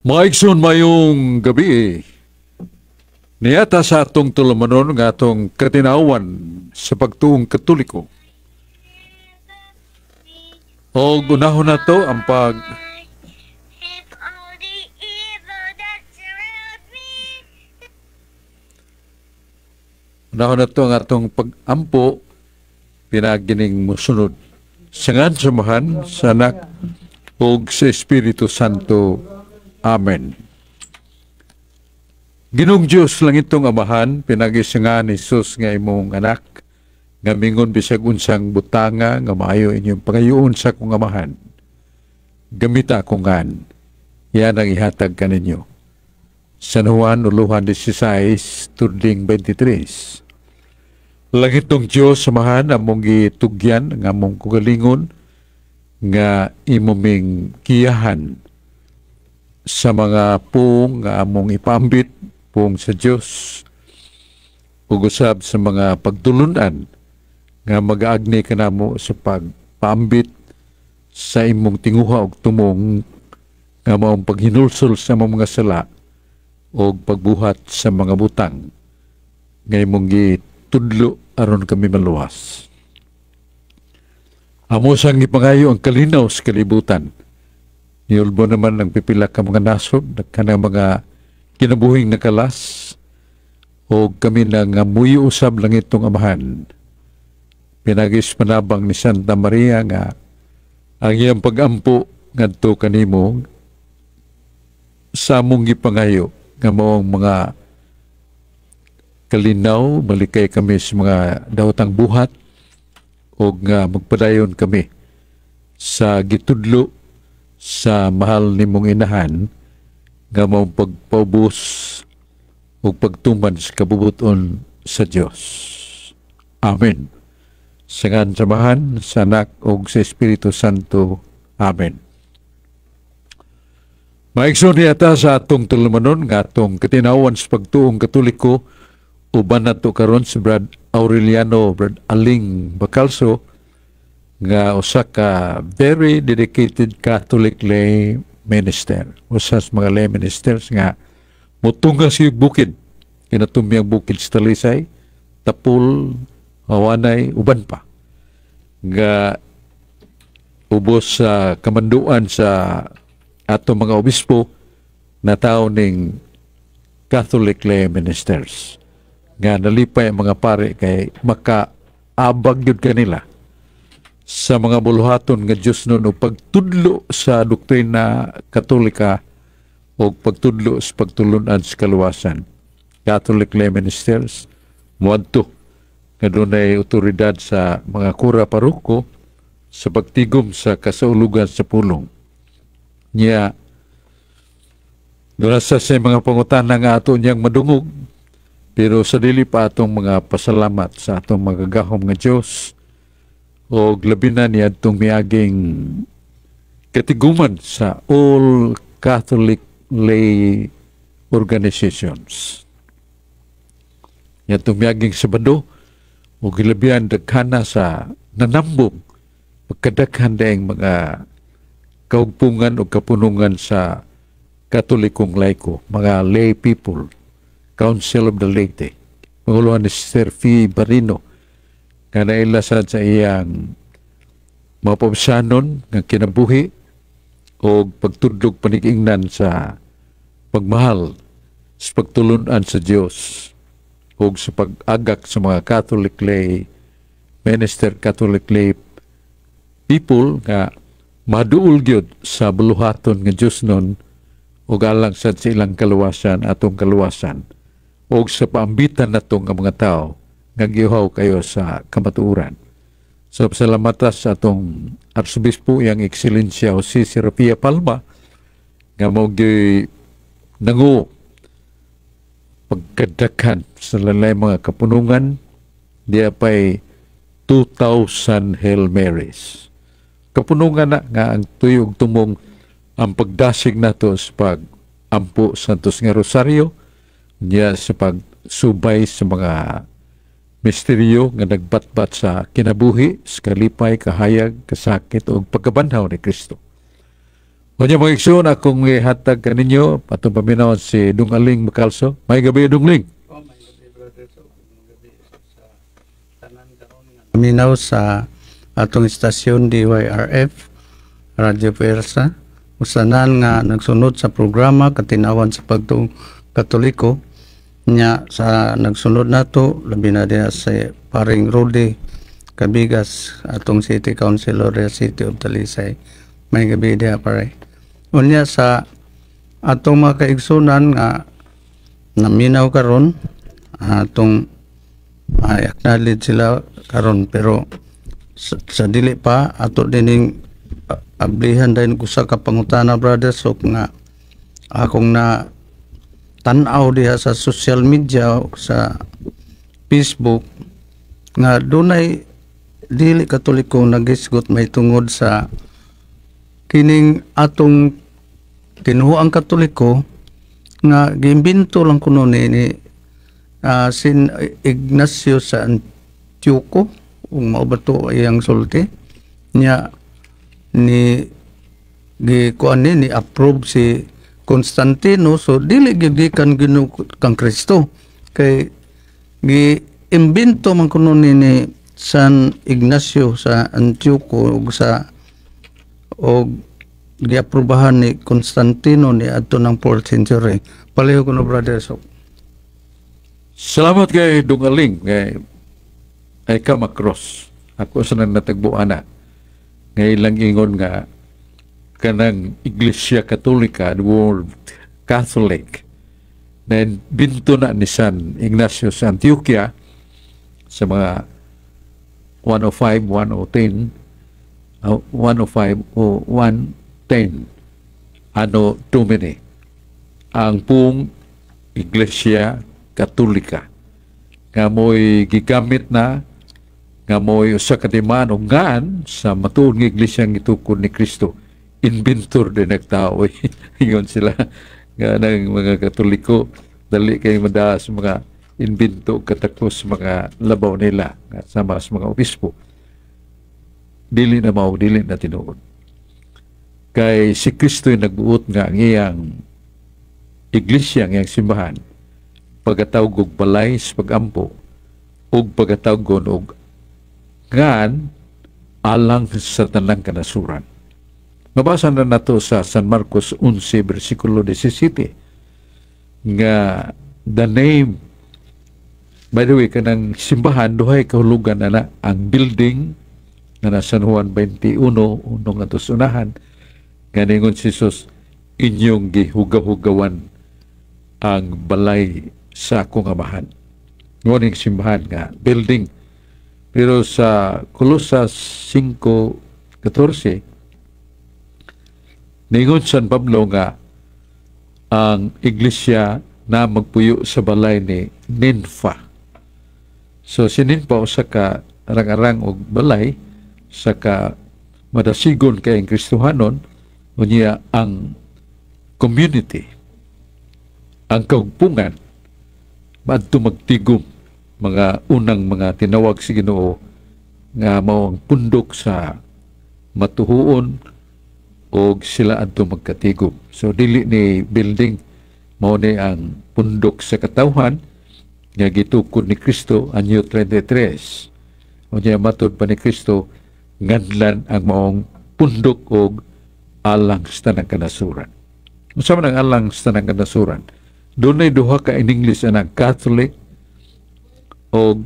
Mga igsoon, mayong gabi. Niata sa atong tulumanon nga atong katinawan sa pagtuong Katoliko. O gunahon na to ang pag If all the evil that surround me Unahon na to ang atong pag-ampo pinagining musunod. Sa ngan sa Amahan, sa Anak, ug sa Espiritu Santo. Amen. Ginoong Diyos, langitong Amahan, pinagi sa ngan ni Jesus nga imong anak, nga mingon, "Bisag unsang butanga nga maayo inyong pangayoon sa akong Amahan, gamita akong ngan, yan ang ihatag kaninyo." San Juan uluhan 16, tudling 23. Langitong Diyos, Amahan, among gitugyan nga among kugalingon nga imong giyahan sa mga puong nga among ipaambit, puong sa Dios ug usab sa mga pagtulunan nga mag-aagni kanamo sa pagpaambit sa imong tinguha og tumong nga maong paghinulsol sa among mga sala o pagbuhat sa mga butang nga imong gitudlo aron kami maluwas. Amo sang gipangayo ang kalinaw sa kalibutan. Niulbo naman ang pipila ka mga nasod, kanang mga kinabuhing nakalas, o kami na nga muyo usab langitong Amahan. Pinagis panabang ni Santa Maria nga ang iyang pagampo ngadto kanimo sa among gipangayo nga mao ang mga kalinaw, malikay kami sa mga dawtang buhat o nga magpadayon kami sa gitudlo sa mahal nimong inahan nga mao pagpaubos ug pagtuman sa kabubuton sa Dios. Amen. Sa ngan sa Amahan, sa Anak ug sa Espiritu Santo. Amen. Maigsoon, yata sa atong tulumanon nga atong katinawan sa pagtuong Katoliko, uban nato karon si Brad Aureliano, Brad Aling Bacalso, nga usa ka very dedicated Catholic lay minister. Usa sa mga lay ministers nga mutunga sa bukid, kinatumyang bukid sa Talisay, Tapul, Hawanay, uban pa. Nga ubos sa kamanduan sa ato mga obispo na tao ning Catholic lay ministers nga nalipay ang mga pare kay makaabag gyud kanila sa mga buluhaton nga Diyos noon o pagtudlo sa doktrina Katolika o pagtudlo sa pagtulunan sa kaluwasan. Catholic lay ministers muadto nga dunay otoridad sa mga kura paroko sa pagtigom sa kasaulugan sa pulong. Niya, doon sa mga pangutana nga ato niyang madungog, pero sa dili pa atong mga pasalamat sa atong magagahom nga Diyos o labi na niya atong miaging katiguman sa all Catholic lay organizations. Niadtong miaging Sabado o gilabihan daghana sa nanambong pagkadaghan daing mga kaugpungan o kapunungan sa Katolikong laiko, mga lay people, Council of the Laity. Panguluhan ni Sister Fee Barino, nga naila sad sa iyang mapabsanon nga kinabuhi o pagtudlog panigingnan sa pagmahal sa pagtulunan sa Dios o sa pag-agak sa mga Catholic lay minister, Catholic lay people nga maduol gyud sa buluhaton nga Dios nun ug alang sad sa ilang kaluwasan, atong kaluwasan ug sa paambitan nato nga mga tao nga giuhaw kayo sa kamatuoran. So pasalamata sa atong Arsobispo, iyang Ekselensya Jose Serapia Palma, nga mao gyuy nangu pagkadaghan sa lalay mga kapunungan, diya pa'y 2,000 Hail Marys. Kapunungan na nga ang tuyog tumong ang pagdasig nato sa pag-ampo Santos nga Rosaryo niya sa pagsubay sa mga misteryo nga nagbatbat sa kinabuhi, sa kalipay, kahayag, kasakit o pagkabanhaw ni Kristo. Unya, mga igsoon, akong ihatag kaninyo atong paminawon si Dung Aling Makalso. Maayong gabii, Dung Ling. Oh, maayong gabii, brother. So, gabii sa tanan karon nga minaw sa atong istasyon DYRF Radyo Puwersa. Usanan nga nagsunod sa programa Katinawan sa Pagtuong Katoliko nya sa nagsunod nato, labi na diha sa paring Rudy Cabigas, atong City Councilor sa City of Talisay. Maayong gabii diha, pare. Unya sa atong mga kaigsunan nga naminaw karon, atong ay acknowledge sila karon, pero sa dili pa ato dining ablihan dayon usa ka pangutana, brother Sok, nga akong na tan-aw diha sa social media o sa Facebook nga dunay dili Katoliko nagisgot may tungod sa kining atong tinuoang Katoliko nga giimbento lang kuno ni San Ignacio sa Antioco, kung mao ba to iyang sulti niya, ni gi kuan ni approve si Constantino, so dili gyud gikan Ginoo kang Kristo kay gi imbento man kuno ni San Ignacio sa Antioco ug sa og giaprobahan ni Constantino ni adto ng 4th century. Palihog kuno, brother so. Salamat kay Dung Aling kay ay come across. Ako sa nang natagbuan na. Nga ilang ingon nga kanang Iglesia Katolika, the word Catholic, na imbento na ni San Ignacio sa Antioquia sa mga 105, 110, 105 o 110 Anno Domini ang pong Iglesia Katolika nga mo'y gigamit na nga mo'y usa ka timaan o ngaan sa matuod nga iglesia nga gitukod ni Kristo. Inventor din nagtao, ingon sila nga ng mga Katoliko dali kay madaa sa mga imbento katakos mga labaw nila nga sama sa mga obispo. Dili na mao, dili na tinuod kay si Kristo ay nagbuot nga ang iyang iglesia, ang iyang simbahan, pagkatawag og balay sa pagampo ug pagkatawgon og ngan alang sa tanang kanasuran. Mabasa na nato sa San Marcos 11 versikulo 17 nga the name. By the way, kanang simbahan duhay kahulugan na, na ang building nga na San Juan 21 unong ato unahan nga ningon si Jesus, "Inyong gihugaw-hugawan ang balay sa akong Amahan." Nguning simbahan nga building. Pero sa Colosas 5:14, ningon San Pablo nga ang iglesia na magpuyo sa balay ni Ninfa. So si Ninfa usa ka arang-arang og balay sa ka madasigon kay ang Kristohanon. Unya ang community, ang kaugpungan, maadto magtigom mga unang mga tinawag sa Ginoo nga mao ang pundok sa matuhuon og sila adto magkatigom. So dili ni building, mao ni ang pundok sa katawhan nga gitukod ni Kristo anyo 33. Unya matod pa ni Kristo, nganlan ang maong pundok og alang sa tanang kanasuran. Unsa man ang alang sa tanang kanasuran? Dunay duha ka in English ang Catholic og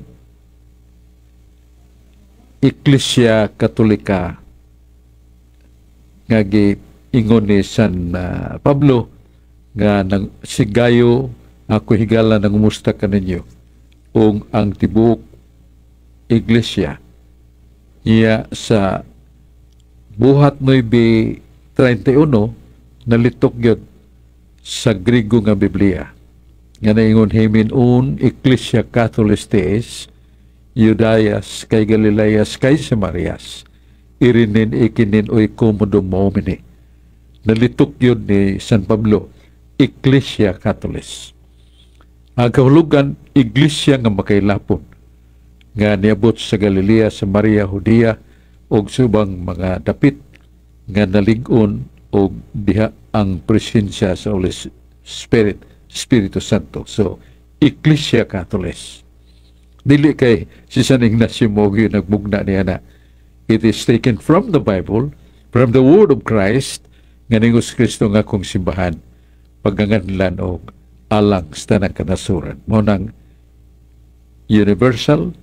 Ecclesia Katolika nga giingon ni San Pablo nga nang si Gayo, ako higala, nangumusta kaninyo ug ang tibuok iglesia niya. Sa Buhat 9:31 nalitok gyud sa Grigo nga Biblia nga naingon himin un Ecclesia Catholistes Judaias kai Galileas kai Samarias irinin ikinin oikodomomene. Nalitok yun ni San Pablo, Ecclesia Catholis. Ang kahulugan, iglesia nga makailapon nga niabot sa Galilea, Samaria, Judea ug subang mga dapit nga nalig-on O diha ang presensya sa Holy Spirit, Espiritu Santo. So, Ecclesia Catholic. Dili kay si San Ignacio mo gyud nagmugna niya na. It is taken from the Bible, from the Word of Christ, nga ningon si Kristo nga akong simbahan, paganganlan og alang sa tanang kanasuran. Mao nang universal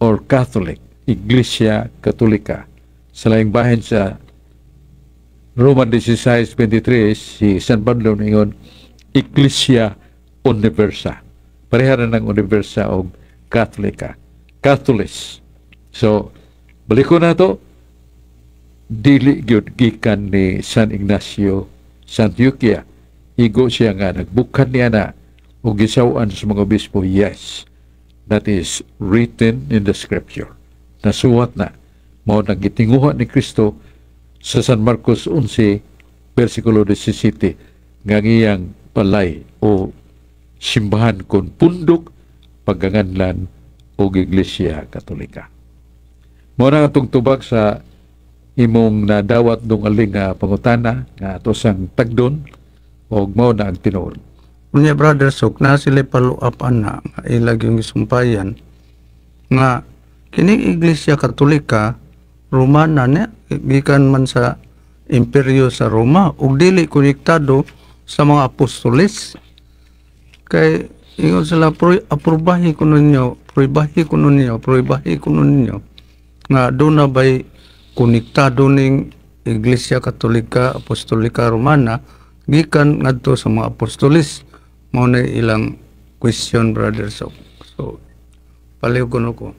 or Catholic, Iglesia Katolika. Sa laing bahin, sa Roman 16:23, si San Pablo ningon, Ecclesia Universa. Pareha na ng Universa o Katolika. Catholics. So, balik ko na to, dili gyud gikan ni San Ignacio sa Antioquia. Igo siya nga nagbukhan niya na o gisaw-an sa mga obispo. Yes, that is written in the scripture. Nasuwat na. Mao nang gitinguha ni Kristo sa San Marcos 11, versikulo 17, nga ang iyang balay o simbahan kon pundok pagganganlan og Iglesia Katolika. Mao na atong tubag sa imong nadawat dong aling nga pangutana nga ato sang tagdon og mao na ang tinuod. Unya, Brother Sok, na sila follow up ana nga ilag yung gisumpayan nga kining Iglesia Katolika Romana niya gikan man sa imperyo sa Roma ug dili konektado sa mga apostoles, kay ingon sila aprobahi kuno ninyo, pruebahi kuno ninyo, pruebahi kuno ninyo nga doon na bay konektado ning Iglesia Katolika Apostolika Romana gikan ngadto sa mga apostoles. Mao na ilang question, Brother Sok. So paliw kuno ko.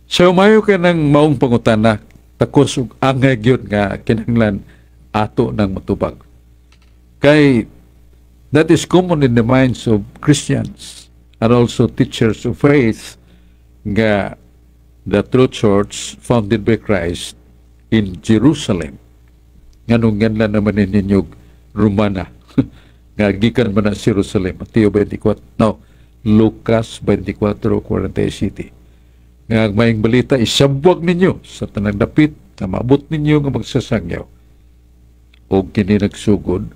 So mayo kay ng maong pangutana, takos ug angay gyud nga kinahanglan ato nang matubag. Kay that is common in the minds of Christians and also teachers of faith nga the true church founded by Christ in Jerusalem. Nganong nganlan naman ninyo Romana nga gikan man na sa Jerusalem? Mateo 24, no, Lucas 24:47 nga ang maayong balita isabwag ninyo sa tanang dapit na maabot ninyo nga magsasangyaw o kini nagsugod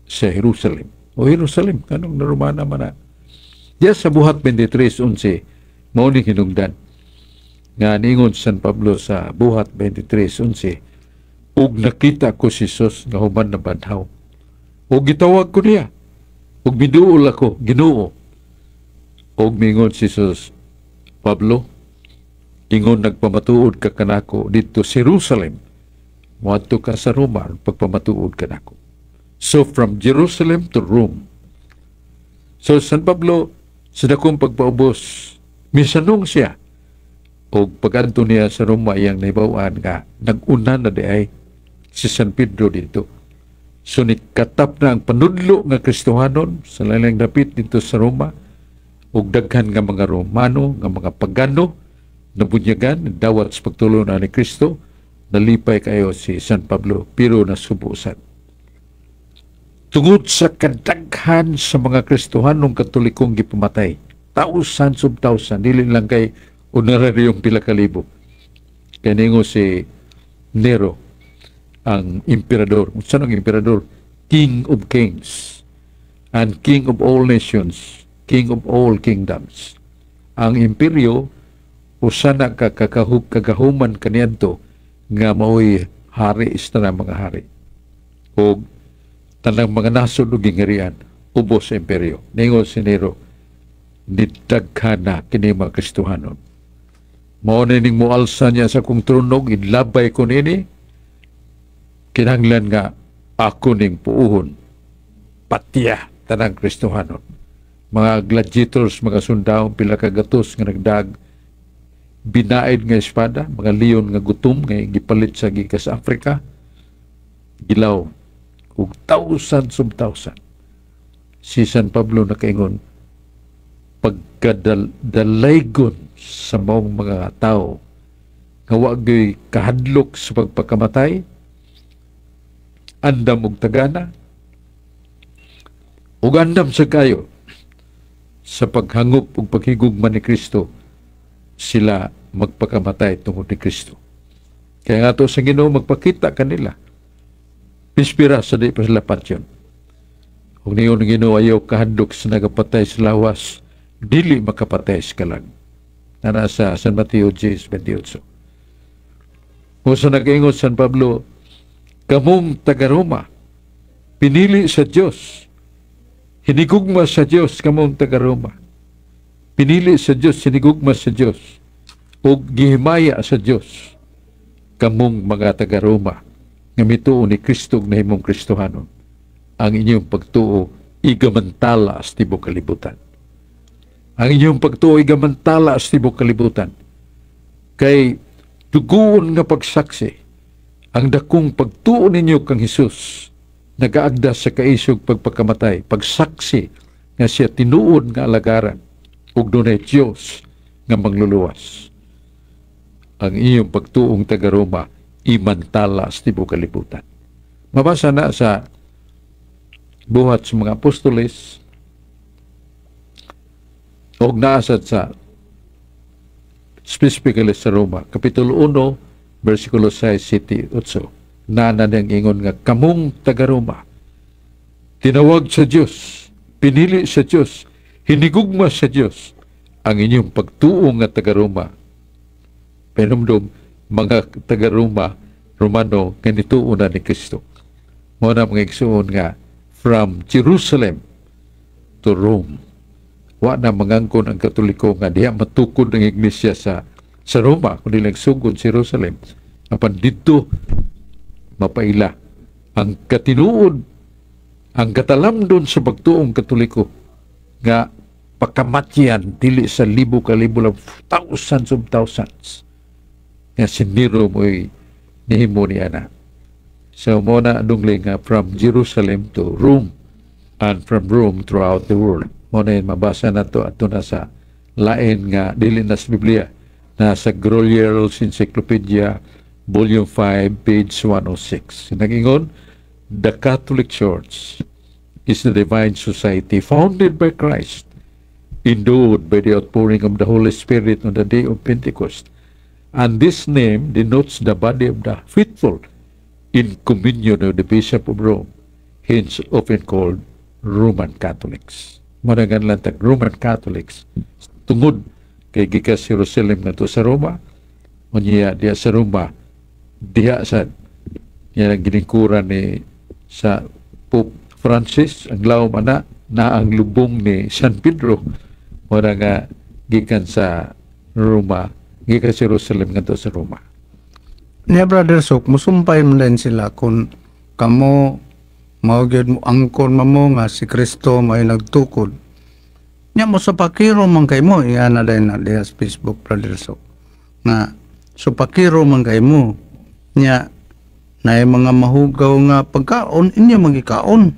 sa Jerusalem. O Jerusalem, kanong narumana man na. Diya sa Buhat 23:11, mao ni hinungdan nga ningon San Pablo sa Buhat 23:11, "Ug nakita ko si Jesus nga human na banhaw. Ug gitawag ko niya. Ug miduol ako, Ginoo. Ug mingon si Jesus, Pablo, ingon nagpamatuod ka kanako didto sa Jerusalem, moadto ka sa Roma pagpamatuod kanako." So from Jerusalem to Rome. So San Pablo sa dakong pagpaubos, misanong siya. O pag-adto niya sa Roma, iyang nahibaw-an nga nag-una na di ay si San Pedro dito. So nikatap na ang panudlo nga Kristohanon sa laing dapit dito sa Roma ug daghan nga mga Romano nga mga pagano nabunyagan, dawat sa pagtulo na ni Kristo. Nalipay kayo si San Pablo, pero nasubusan tungod sa kadaghan sa mga Kristohanong Katolikong gipamatay, thousands of thousands, dili lang kay honoraryong pila ka libo. Kay ningo si Nero, ang emperador, unsa ang emperador? King of kings and king of all nations, king of all kingdoms. Ang imperyo usa na ka kagahuman kaniadto nga maoy hari sa tanang mga hari ug tanang mga nasod ug gingharian ubos sa imperyo. Ningon si Nero, nidaghan na kini mga Kristohanon. Mao na ning mualsa niya sa akong trono, inlabay ko nini, kinahanglan nga ako ning puuhon. Patya tanang Kristohanon. Mga gladiators, mga sundao, pila ka gatos nga nagdag binaid nga espada, mga leon nga gutom nga gipalit sa gikas Africa, gilaw ug thousands of thousand. Si San Pablo nakaingon, pagkadalaygon sa maong mga tao nga wa gyoy kahadlok sa pagpakamatay, andam og tagana ug andam sa kayo sa paghangop ug paghigugma ni Kristo, sila magpakamatay tungod ni Kristo. Kaya nga to sa Ginoo magpakita kanila. Pispira sa di pa sila patyon. Ug niingon ang Ginoo, "Ayaw kahadlok sa nagapatay sa lawas, dili makapatay sa kalag." Na sa San Mateo 10:28. Kung sa nag-ingon San Pablo, "Kamong taga-Roma, pinili sa Dios, hinigugma sa Dios kamong taga-Roma. Pinili sa Dios, hinigugma sa Dios, ug gihimaya sa Dios kamong mga taga-Roma nga mituo ni Kristo ug nahimong Kristohanon. Ang inyong pagtuo igamantala sa tibok kalibutan. Ang inyong pagtuo igamantala sa tibok kalibutan." Kay dugoon nga pagsaksi ang dakong pagtuo ninyo kang Hesus nagaagda sa kaisog pagpakamatay, pagsaksi nga siya tinuod nga alagaran ug dunay Dios nga mangluluwas. Ang iyong pagtuong taga Roma imantala sa tibok kalibutan. Mabasa na sa Buhat sa Mga Apostoles og naasad sa specifically sa Roma, Kapitulo 1, versikulo 6, 7, 8. Nana niyang ingon nga, "Kamong taga Roma, tinawag sa Dios, pinili sa Dios, hinigugma sa Dios, ang inyong pagtuo nga taga Roma." Penumdum, mga taga Roma, Romano, nga nituo na ni Kristo. Mao na, mga igsuon, nga from Jerusalem to Rome. Wa na mangangkon ang Katoliko nga diha matukod ang iglesia sa Roma, kundi nagsugod sa Jerusalem. Apan didto mapaila ang katinuod, ang katalamdon sa pagtuong Katoliko nga pakamatyan dili sa libo ka libo lang, thousands of thousands nga si Nero mo'y nihimo niya na. So mao na dungli nga from Jerusalem to Rome and from Rome throughout the world. Mao na yun, mabasa na to ato na sa lain nga dili na sa Biblia, na sa Grolier's Encyclopedia, Volume 5, page 106. Nagingon, "The Catholic Church is the divine society founded by Christ, endowed by the outpouring of the Holy Spirit on the day of Pentecost. And this name denotes the body of the faithful in communion with the Bishop of Rome, hence often called Roman Catholics." Mao na lang tag Roman Catholics tungod kay gikan sa Jerusalem ngadto sa Roma, unya diha sa Roma, diha sa niya giningkuran ni sa Pope Francis ang lawom ana na ang lubong ni San Pedro. Mao na nga gikan sa Roma, gikan sa Jerusalem ngadto sa Roma. Niya, Brother Sok, musumpay mo din sila kung kamo mao gyud mo angkon mamo nga si Kristo may nagtukod. Nya mo sa pakiro man kay mo, iyan na din na diha sa Facebook, Brother Sok. Nga supakiro man kay mo. Nya na mga mahugaw nga pagkaon inyo magikaon.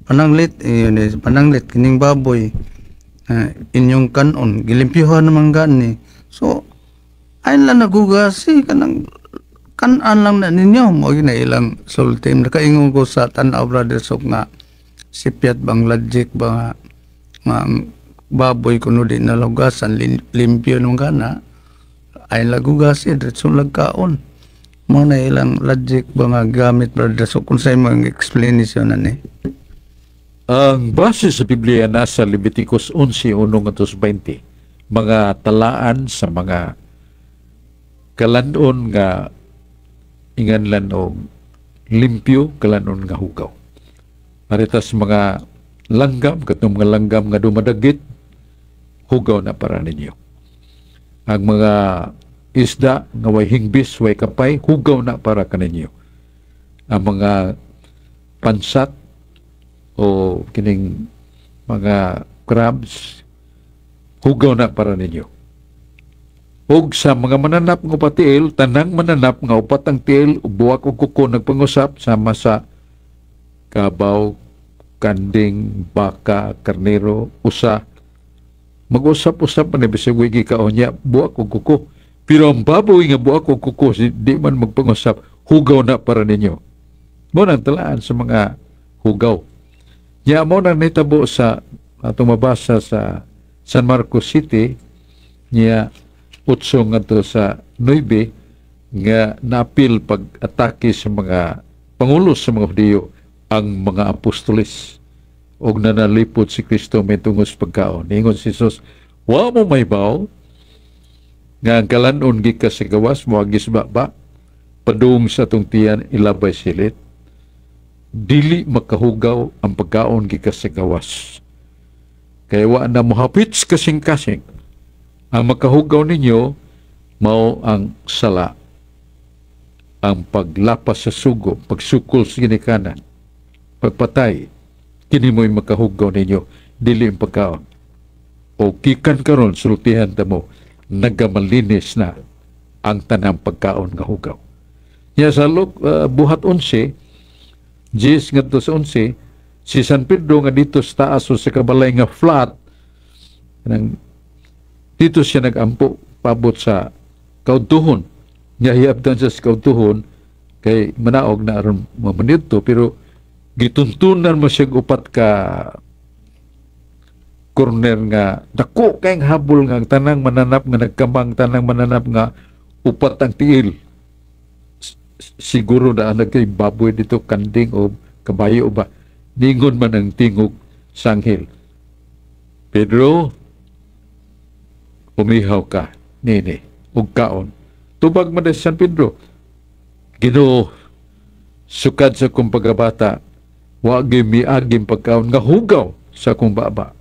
Pananglit iyon eh, pananglit kining baboy inyong kanon gilimpyuhan naman gani. So ayon lang nagugasi kanang kanan lang na ninyo mo na ilang sulti. Nakaingon ko sa tan-aw, Brother Sok, nga sipyat bang logic ba nga ang baboy kuno di nalugasan limpyo naman kana ay lagugasi diretso lagkaon. Mo na ilang logic ba nga gamit, Brother Sok, kung sa imong explanation na ni. Ang base sa Biblia nasa Leviticus 11:1 ngadto sa 20. Mga talaan sa mga kalanon nga inganlan og limpyo, kalanon nga hugaw. Maritas mga langgam, katong mga langgam nga dumadagit, hugaw na para ninyo. Ang mga isda nga way hingbis, way kapay, hugaw na para kaninyo. Ang mga pansat o kining mga crabs, hugaw na para ninyo. Ug sa mga mananap nga upat tiil, tanang mananap nga upat ang tiil, buwak og kuko nagpangusap sama sa kabaw, kanding, baka, karnero, usa. Mag-usap-usap man bisag way gikaon niya, buwak og kuko. Pero ang baboy nga buwak og kuko, di man magpangusap, hugaw na para ninyo. Mao nang talaan sa mga hugaw. Nya mao nang nitabo sa atong mabasa sa San Marcos City niya 8 ngadto sa 9 nga napil pag-atake sa mga Pangulo sa mga Hudiyo ang mga apostoles og nanalipod si Kristo may tungod sa pagkaon. Ningon si Jesus, "Wa mo mahibaw nga ang kalan-on gikan sa gawas moagi sa baba padung sa atong tiyan, ilabay silit. Dili makahugaw ang pagkaon gikan sa gawas. Kaya wa na mohapit sa kasing-kasing. Ang makahugaw ninyo mao ang sala, ang paglapas sa sugo, pagsukol sa ginikanan, pagpatay, kini mo'y makahugaw ninyo, dili ang pagkaon." O gikan karon, sultihan ta mo, nagamalinis na ang tanang pagkaon nga hugaw. Ya sa Luke, buhat 11, 10 ngadto sa 11, si San Pedro nga dito sa taas o sa kabalay nga flat, kanang dito siya nagampo pabot sa kaudtuhon. Nya hiabtan siya sa kaudtuhon kay manaog na aron mamanidto, pero gituntunan mo siya upat ka corner nga dako kayong habol nga ang tanang mananap nga nagkamang, tanang mananap nga upat ang tiil. Siguro na nagkay baboy dito, kanding o kabayo ba. Ningon man ang tingog sa anghel, "Pedro, umihaw ka nini ug kaon." Tubag man si San Pedro, "Ginoo, sukad sa kong pagkabata, wa gyud miaging pagkaon nga hugaw sa akong baba.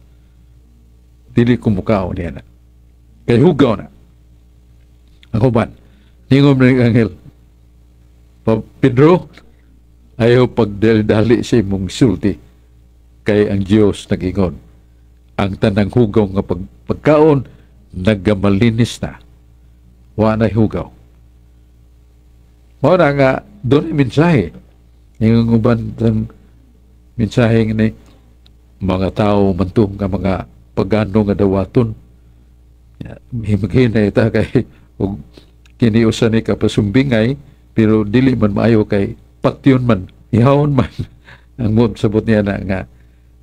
Dili ko mukaon niya na. Kay hugaw na." Ang uban, ningon man ang anghel, "Pedro, ayaw pagdali sa imong sulti, kay ang Diyos nag-ingon, ang tanang hugaw nga pagkaon, nagamalinis na. Wa na'y hugaw." Mao na nga, doon ay mensahe. Yung uban ng mensahe nga ni mga tao man to nga mga pagano nga dawaton. Himaghinay ta kay ug kini usa ni kapasumbingay, pero dili man maayo kay patyon man, ihawon man. Ang mo sabot niya na nga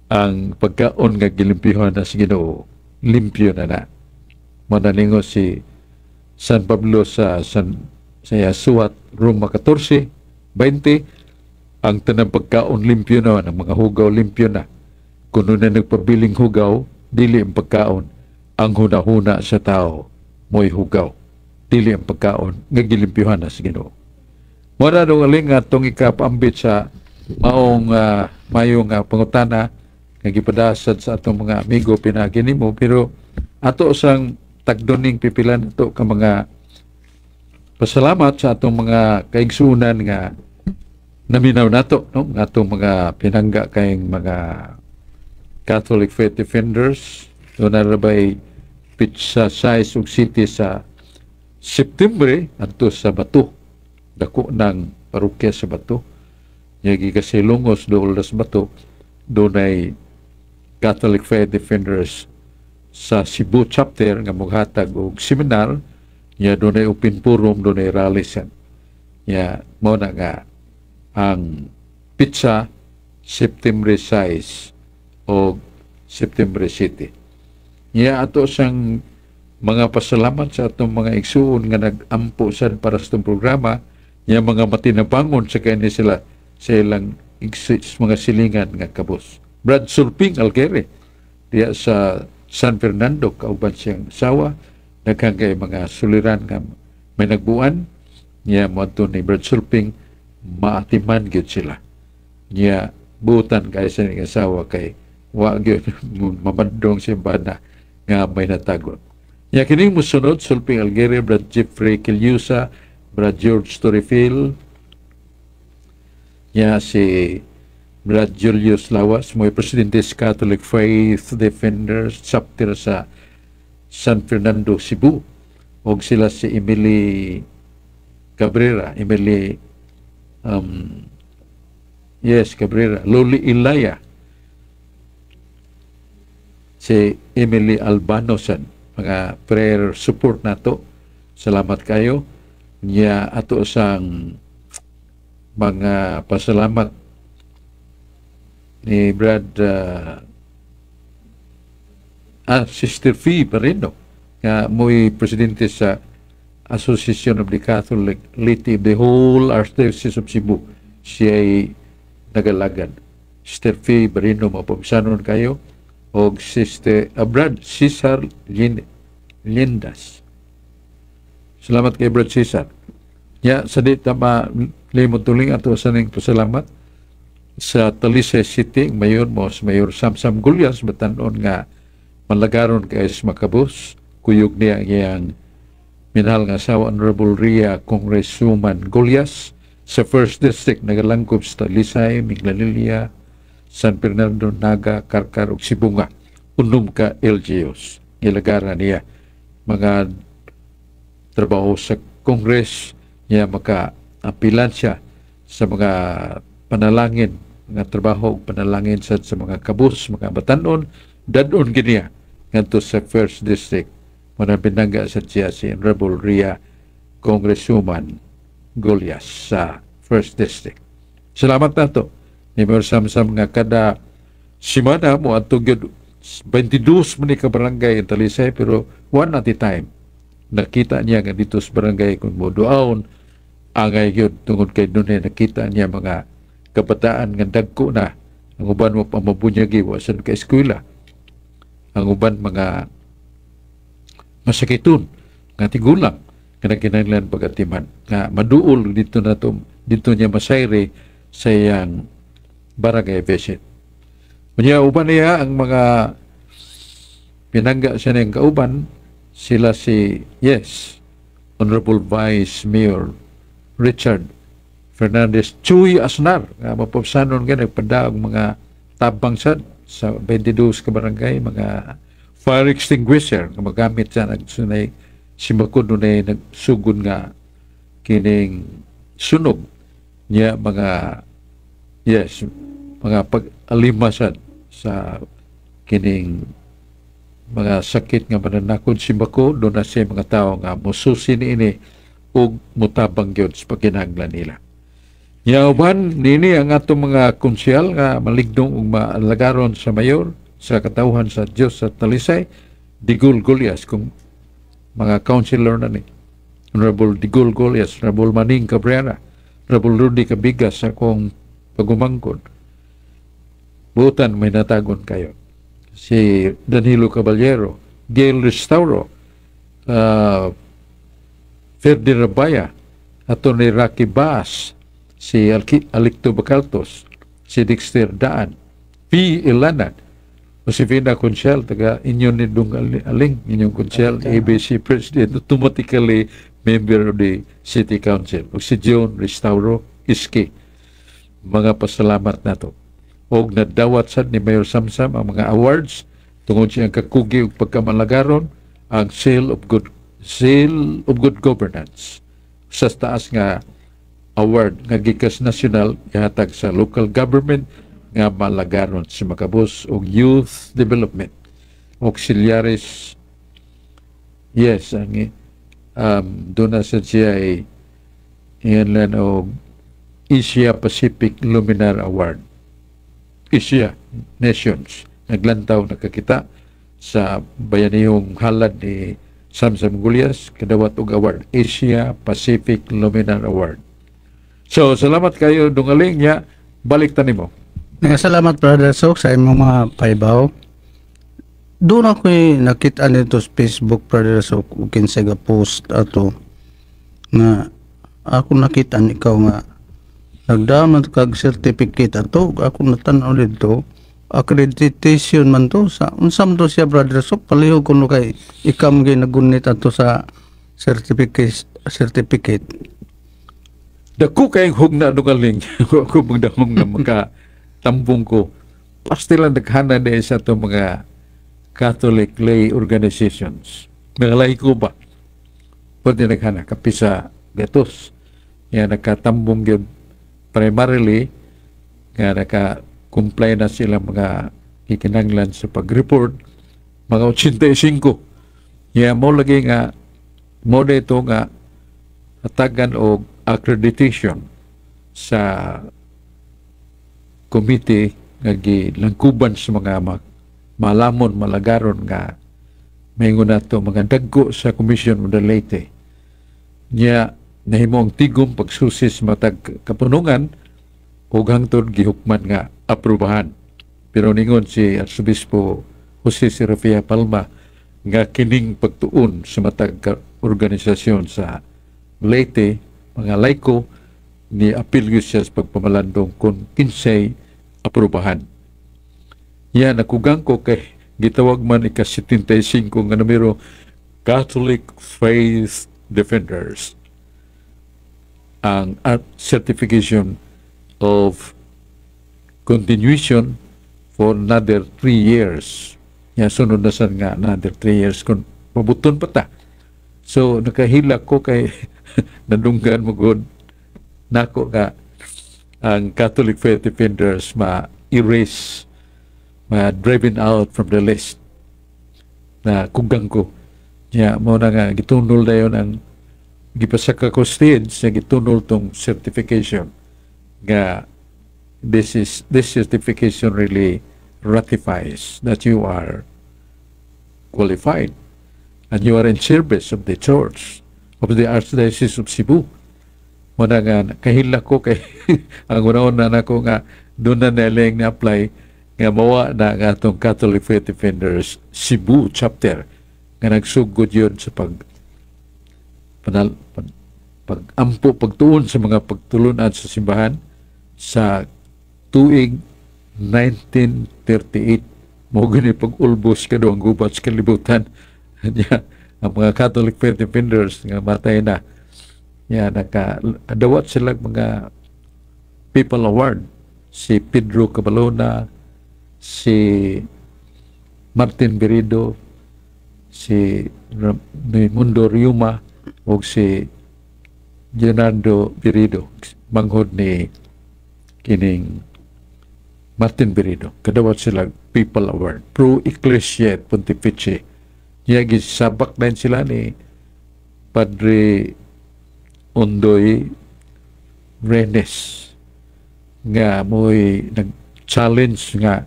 ang pagkaon nga gilimpyuhan na sa Ginoo, limpyo na na. Manalingo si San Pablo sa San sa suwat Roma 14:20, ang tanang pagkaon limpyo na, ang mga hugaw limpyo na. Kuno na nagpabiling hugaw, dili ang pagkaon, ang hunahuna sa tao mo'y hugaw, dili ang pagkaon nga gilimpyuhan na sa Ginoo. Mao na dong aling atong ikapambit sa maong mayong pangutana nga gipadasad sa atong mga amigo pinaagi nimo, pero ato sang tagdoning pipilan ato ka mga pasalamat sa atong mga kaigsunan nga naminaw nato, no, atong mga pinangga kayong mga Catholic Faith Defenders. Doon na bay pizza size ug city sa September adto sa Bato, dako ng parokya sa Bato. Yagi kasi Lungos dool sa Bato, dunay Catholic Faith Defenders sa Cebu chapter nga moghatag og seminar. Ya dunay open forum, dunay rally siya. Ya mao na nga ang pizza September 6 o September City. Ya ato sang mga pasalamat sa atong mga igsuon nga nag-ampo sad para sa itong programa, ya mga matinabangon sa kani sila sa ilang mga silingan nga kabos. Brad Sulping Algere diya sa San Fernando kauban siyang sawa, daghang kay mga suliran nga may nagbuan niya moadto ni Brad Sulping, maatiman gyud sila. Niya butan kay sa iyang asawa kay wa gyud mamandong siya bana nga may natagon. Niya kining musunod: Sulping Algere, Brad Jeffrey Kilyusa, Brad George Torifil, niya si Brad Julius Lawas, mo presidente sa Catholic Faith Defenders chapter sa San Fernando, Cebu. Og sila si Emily Cabrera, Emily yes, Cabrera, Loli Ilaya, si Emily Albano san mga prayer support nato. Salamat kayo. Niya ato sang mga pasalamat ni Brad Sister Fee Parino nga mo'y presidente sa Association of the Catholic Laity of the whole Archdiocese of Cebu. Siya nagalagad. Sister Fee Barino, mapabsanon kayo, og Sister Brad Cesar Lindas. Salamat kay Brad Cesar. Ya, sa di ta malimot tuling ato sa ning pasalamat sa Talisay City, ang mayor mo si Mayor Samsam Gullas, batanon nga malagaron kay sa makabos. Kuyog niya ang iyang minahal nga asawa, Honorable Ria Congresswoman Gullas, sa First District, nagalangkob sa Talisay, Minglanilla, San Fernando, Naga, Carcar ug Sibonga. 6 ka LGUs gilagaran niya. Mga trabaho sa Congress niya, maka apilan siya sa mga panalangin, mga trabaho ug panalangin sa mga kabus, mga batanon, dadon gid niya ngadto sa First District. Muna binangga sa siya si Honorable Ria Congresswoman Gullas sa First District. Salamat nato ni Mayor Samsam nga kada simana mo adto gyud 22 man ni ka barangay in Talisay, pero one at a time. Nakita niya nga dito sa barangay kung mo duaon angay gyud tungod kay dunay nakita niya mga kabataan nga dagko na, ang uban mo pa mabunyagi, wa sa ka eskwela, ang uban mga masakiton nga tigulang nga nagkinahanglan pagatiman nga maduol dito na to, dito niya masayri sa iyang barangay visit. Unya uban niya ang mga pinangga siya niyang kauban, sila si, yes, Honorable Vice Mayor Richard Fernandez Chuy Asnar nga mapabsanon nga nagpadaog mga tabang sad sa 22 ka barangay, mga fire extinguisher nga magamit sa nagsunay simakod dunay nagsugod nga kining sunog niya, mga, yes, mga pag-alimasad sa kining mga sakit nga mananakod simbako. Doon na siya mga tao nga mususi niini ug mutabang gyud sa pagkinahanglan nila. Nya uban nini ang atong mga konsyal nga maligdong ug maalagaron sa mayor sa katawhan sa Dios sa Talisay, Digul Golias, kung mga councilor na ni Honorable Digul Golias, Honorable Maning Cabrera, Honorable Rudy Cabigas sa akong pagumangkon. Butan may natagon kayo. Si Danilo Caballero, Gail Restauro, Ferdi Rabaya, Atty. Rocky Baas, si Alicto Bacaltos, si Dexter Daan, P. Ilanan, Josefina Conchel, taga inyo ni Dung Aling, inyong Conchel, ABC President, automatically member of the City Council. O si John Restauro Iski. Mga pasalamat nato. Og nadawat sad ni Mayor Samsam ang mga awards tungod siyang kakugi ug pagkamalagaron, ang Seal of Good Governance sa taas nga award nga gikas national gihatag sa local government nga malagaron sa makabos, og youth development auxiliaries, yes, ang doon na sa siya ay ingan og Asia Pacific Luminar Award, Asia Nations naglantaw nakakita sa bayanihong halad ni Samsam Gullas, kadawat og award, Asia Pacific Luminar Award. So salamat kayo, Dungaling. Niya balik tanimo. Salamat, Brother Sok, sa imong mga paybaw. Doon ako'y nakita nito sa Facebook, Brother Sok, ug kinsay ga post ato nga ako nakita ikaw nga nagdaman kag certificate ato. Ako natan-aw dito, accreditation man to sa unsa man to siya, Brother Sok? Palihog kuno kay ikaw man gyud nagunit ato sa certificate certificate. Dako kayong hugna, Dungaling. Ako magdahong nga maka tambong ko. Pasti lang daghana na sa itong mga Catholic lay organizations. Mga laiko ba? Pwede naghana kapi sa gatos. Nga nakatambong yun primarily nga naka-comply na sila mga kikinanglan sa pag-report, mga 85. Ya mo lagi nga mo ito nga hatagan og accreditation sa committee nga gilangkuban sa mga malamon malagaron nga maingon nato mga dagko sa Commission of the Leyte. Nya nahimo ang tigom pagsusi sa matag kapunungan. Ug hangtod gihukman nga aprobahan. Pero ningon si Arsobispo Jose Serafia Palma nga kining pagtuon sa matag ka organisasyon sa Leyte, mga laiko, ni apil gyud siya sa pagpamalandong kung kinsay aprobahan. Yan, nakugang ko kay gitawag man ika 75 nga numero, Catholic Faith Defenders, ang art certification of continuation for another 3 years. Ya, sunod na sad nga another 3 years kung mabuton pa ta. So nakahilak ko kay nadunggan mo gud nako nga ang Catholic Faith Defenders ma-erase, ma-driven out from the list na kugang ko. Ya, mo na nga gitunol dayon ang gipasaka ko stage sa gitunol tong certification nga this certification really ratifies that you are qualified and you are in service of the Church of the Archdiocese of Cebu. Mo na nga kahilak ko kay ang una-una nako nga doon na nilang na-apply nga mawa na nga atong Catholic Faith Defenders Cebu Chapter nga nagsugod yun sa pag panal, pag, pag-ampo, pagtuon sa mga pagtulunan sa simbahan sa tuig 1938. Mo gani pag-ulbos kaduhang gubat sa kalibutan. Nya, ang mga Catholic Faith Defenders nga matay na. Ya, naka dawat sila mga People Award. Si Pedro Cabalona, si Martin Berido, si Raimundo Riuma, o si Leonardo Berido, manghod ni kining Martin Berido. Kadawat sila People Award. Pro Ecclesia et Pontifice. Niya gisabak na sila ni Padre Ondoy Renes nga mo'y nag-challenge nga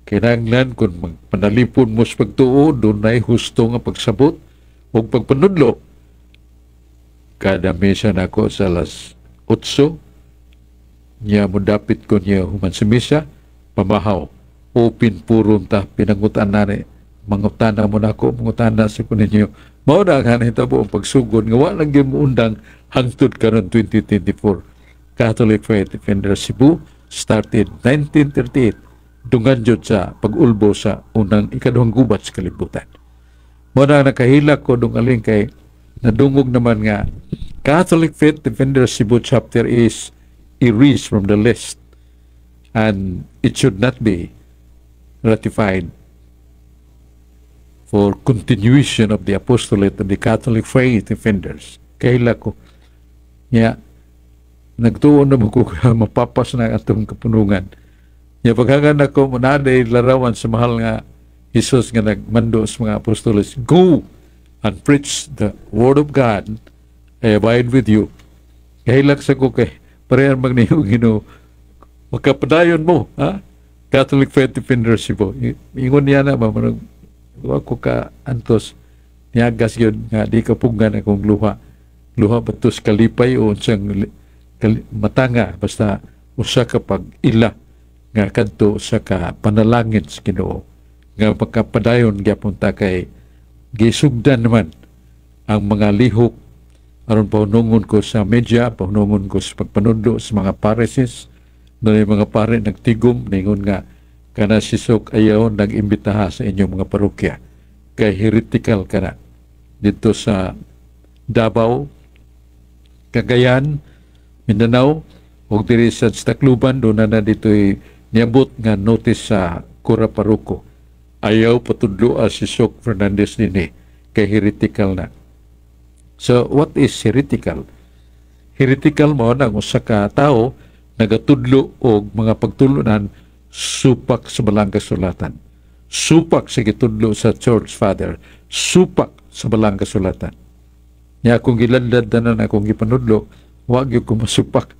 kinahanglan kung magpanalipon mo sa pagtuo, dunay husto nga pagsabot ug pagpanudlo. Kada misa nako sa alas 8 niya, mo dapit ko niya human sa misa, pamahaw, open forum ta, pinangutan na ni, mangutana mo nako, mangutana sa ko ninyo. Mao na ang nahitabo ang pagsugod nga wa lang gyud moundang hangtod karon 2024. Catholic Faith Defender Cebu started 1938, dungan jud sa pag-ulbo sa unang ikaduhang gubat sa kalibutan. Mao na nakahilak ko, Dong Aling, kay nadungog naman nga Catholic Faith Defender Cebu Chapter is erased from the list and it should not be ratified for continuation of the apostolate of the Catholic Faith Defenders. Kahilak ko. Ya, nagtuon na mo ko mapapas na ang atong kapunungan. Ya, paghangan ako, naday larawan sa mahal nga Jesus nga nagmando sa mga apostoles, "Go and preach the word of God. I abide with you." Kahilak sa ko kay parehan magniyo Ginoo. Makapadayon mo, ha? Catholic Faith Defenders po. Ingon niya na ba, manag, wa ko ka antos, niagas yun nga di ka puggan akong luha. Luha batos kalipay o unsang matanga, basta usa ka pag-ila nga kadto sa ka panalangin sa Ginoo nga makapadayon gyapon ta kay gisugdan naman ang mga lihok aron pahunungon ko sa media, pahunungon ko sa pagpanudlo sa mga parishes na yung mga pare nagtigom, ningon nga kana si Sok ayaw nag-imbitaha sa inyong mga parokya kay heretical kana. Dito sa Davao, Cagayan, Mindanao ug diri sa Tacloban, doon na dito'y niabot nga notice sa Kura Paroko, ayaw patudloa si Sok Fernandez dinhi kay heretical na. So what is heretical? Heretical mo ang usa ka tawo nagatudlo og mga pagtulunan supak sa Balaang Kasulatan. Supak sa gitudlo sa Church Father, supak sa Balaang Kasulatan. Nya akong giladlad tanan akong gipanudlo, wa gyud ko masupak.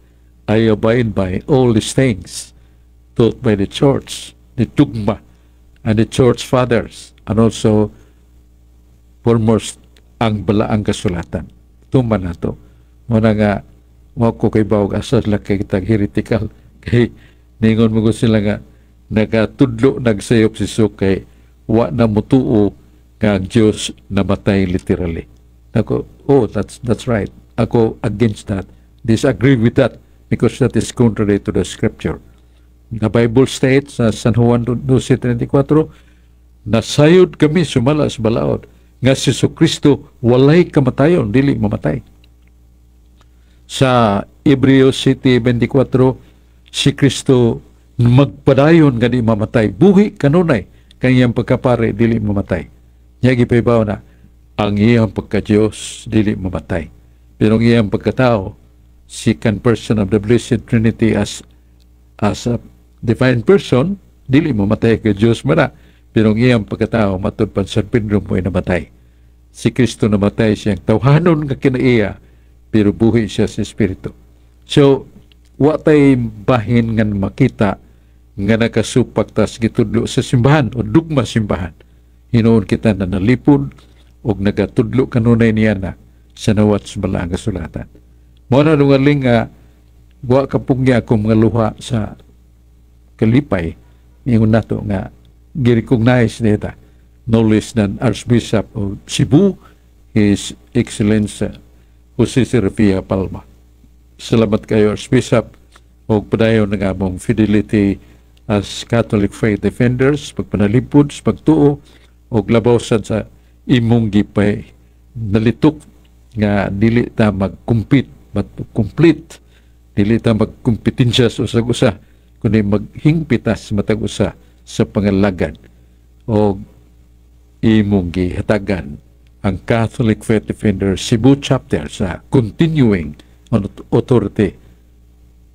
I abide by all these things taught by the Church, the dogma, and the Church Fathers, and also foremost ang Balaang Kasulatan. Tuman na to. Muna nga, wa ko kay bawag asa sila kay kitag heretical. Kay ningon mo ko sila nga nagatudlo nagsayop si Sok kay wa na mutuo nga ang Diyos namatay literally. Ako, oh, that's right. Ako against that. Disagree with that because that is contrary to the scripture. The Bible states sa San Juan 12:34, nasayod kami sumala sa balaod nga si Kristo walay kamatayon, dili mamatay. Sa Hebreo 7:24, si Kristo magpadayon nga di mamatay, buhi kanunay, kanyang pagkapare dili mamatay. Niya gipahibaw na ang iyang pagka-Diyos dili mamatay. Pero ang iyang pagkatao, second person of the Blessed Trinity as a divine person, dili mamatay kay Diyos man na. Pero ang iyang pagkatao, matud pa San Pedro mo'y namatay. Si Kristo namatay siyang tawhanon nga kinaiya, pero buhi siya sa Espiritu. So, wa tay bahin nga makita nga nakasupak tas gitudlo sa simbahan o dugma simbahan. Hinuon kita na nalipod og nagatudlo kanunay niya na sa nawat sa balaang kasulatan. Mao na nungaling nga wa kapugya akong mga luha sa kalipay ingon nato nga gi-recognize nita no less than Archbishop of Cebu, His Excellency Jose Serafia Palma. Salamat kayo, Archbishop, og padayon ng among fidelity as Catholic faith defenders, pagpanalipod sa pagtuo, og labaw sad sa imong gipay nalitok nga dili ta mag-compete but complete, dili ta magkompetensya sa usag usa kundi maghingpitas matag usa sa pangalagad og imong gihatagan ang Catholic Faith Defender Cebu Chapter sa continuing authority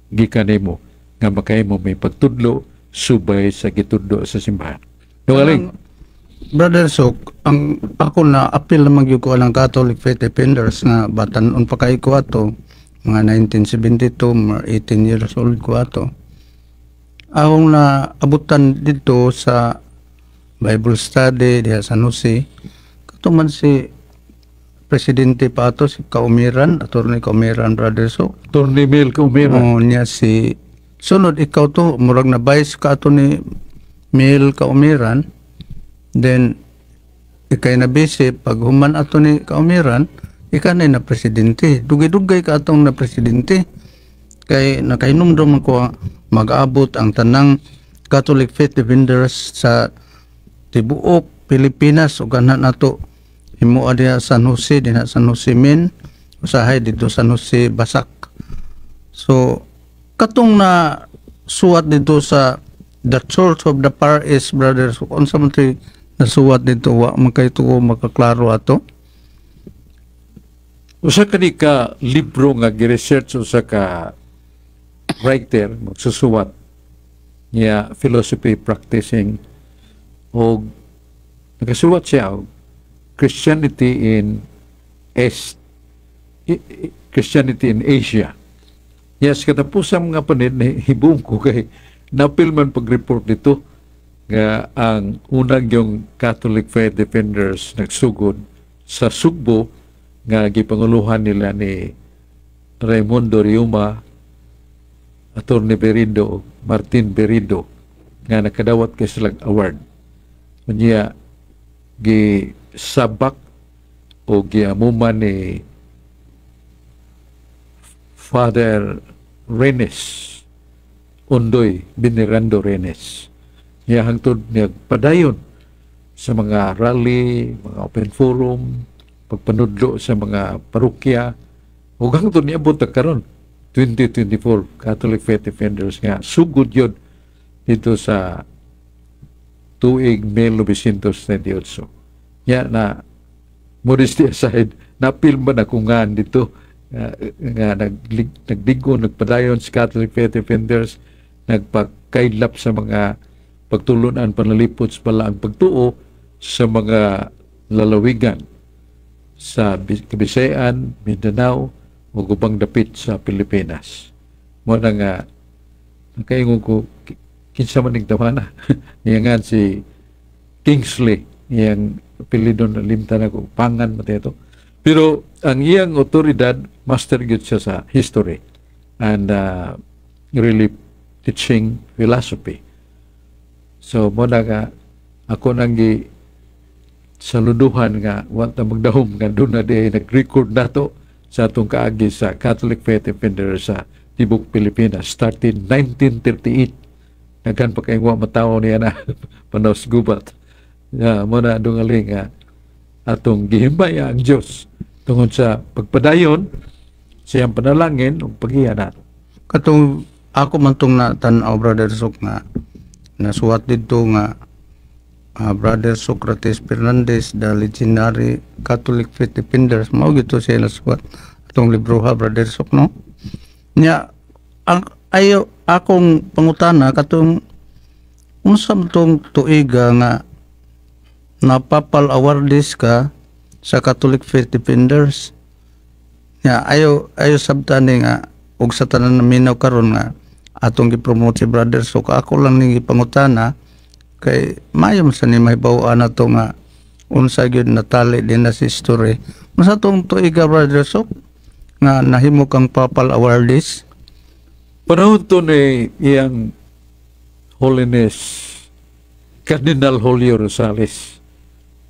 gikan nimo nga makahimo may pagtudlo subay sa gitudlo sa simbahan. Nungaling. Brother Sok, ang ako na apil naman gyud ko ang Catholic Faith Defenders nga batan-on pa kay ko ato, mga 1972, mga 18 years old ko ato. Akong na abutan dito sa Bible study diha sa San Jose. Kato man si presidente pa ato, si Kaumiran, Attorney Kaumiran, Brother Sok. Tony Mel Kaumira. Oh, niya si sunod ikaw to, murag na vice ka ato ni Mel Kaumiran. Then ikay na busy pag human ato ni Kaumiran, ikaw na na presidente. Dugay-dugay ka atong na presidente. Kay nakahinumdum man ko mag-abot ang tanang Catholic Faith Defenders sa tibuok Pilipinas ug ana nato himoa diha San Jose, dinha San Jose Min, usahay dito San Jose Basak. So katong na suwat dito sa The Church of the Far East, brothers, unsa man to'y nasuwat dito? Wa man kay tuo makaklaro ato. Usa ka ni ka libro nga gi-research usa ka writer, magsusuwat niya, philosophy practicing, og nakasuwat siya og Christianity in East Christianity in Asia. Yes, katapusan mga panid hibong ko kay napil man pag-report dito nga ang unang yung Catholic Faith Defenders nagsugod sa Sugbo nga gipanguluhan nila ni Raimundo Riuma, Attorney Berindo, Martin Berindo nga nakadawat kay silang award. Unya gi sabak o giamuman ni Father Renes Ondoy Venerando Renes. Niya hangtod niya padayon sa mga rally, mga open forum, pagpanudlo sa mga parokya ug hangtod niabot ta karon 2024, Catholic Faith Defenders nga sugod yun dito sa tuig 1998. Ya na modesty aside, napil man ako nga dito nga, nga nagdigo, nagpadayon sa Catholic Faith Defenders, nagpakaylap sa mga pagtulunan, panalipod sa balaang pagtuo sa mga lalawigan sa Kabisayan, Mindanao, ug ubang dapit sa Pilipinas. Mo na nga nakaingon ko kinsa man ning tawhana. Niya nga si Kingsley, iyang apelyido na limtan ako, pangan man ito. Pero ang iyang otoridad, master gyud siya sa history and really teaching philosophy. So mo na nga ako nang gi saluduhan nga wa ta magdahom nga doon na di nag-record nato sa atong kaagi sa Catholic Faith Defender sa tibok Pilipinas started 1938. Naghan pa kay wa matawo niya na panaw sa gubat. Ya, mo na dungali nga atong gihimaya ang Dios tungod sa pagpadayon sa iyang panalangin ug paghiya nato. Katong ako man tong na tan-aw, Brother Sok, nga nasuwat didto nga Brother Socrates Fernandez, the legendary Catholic Faith Defenders, mao gito siya nasuwat atong libroha, Brother Sok, no? Nya ang ayo akong pangutana, katong unsa man tong tuiga nga napapal awardees ka sa Catholic Faith Defenders? Nya ayo ayo sabtan ni nga og sa tanan na minaw karon nga atong gi-promote si Brother Sok, ako lang ning gipangutana kay maayo man sa ni mahibaw-an nato nga unsa gyud natali din na si story. Unsa tong tuiga, Brother Sok, nga nahimo kang papal awardees? Panahon to ni iyang Holiness Cardinal Julio Rosales,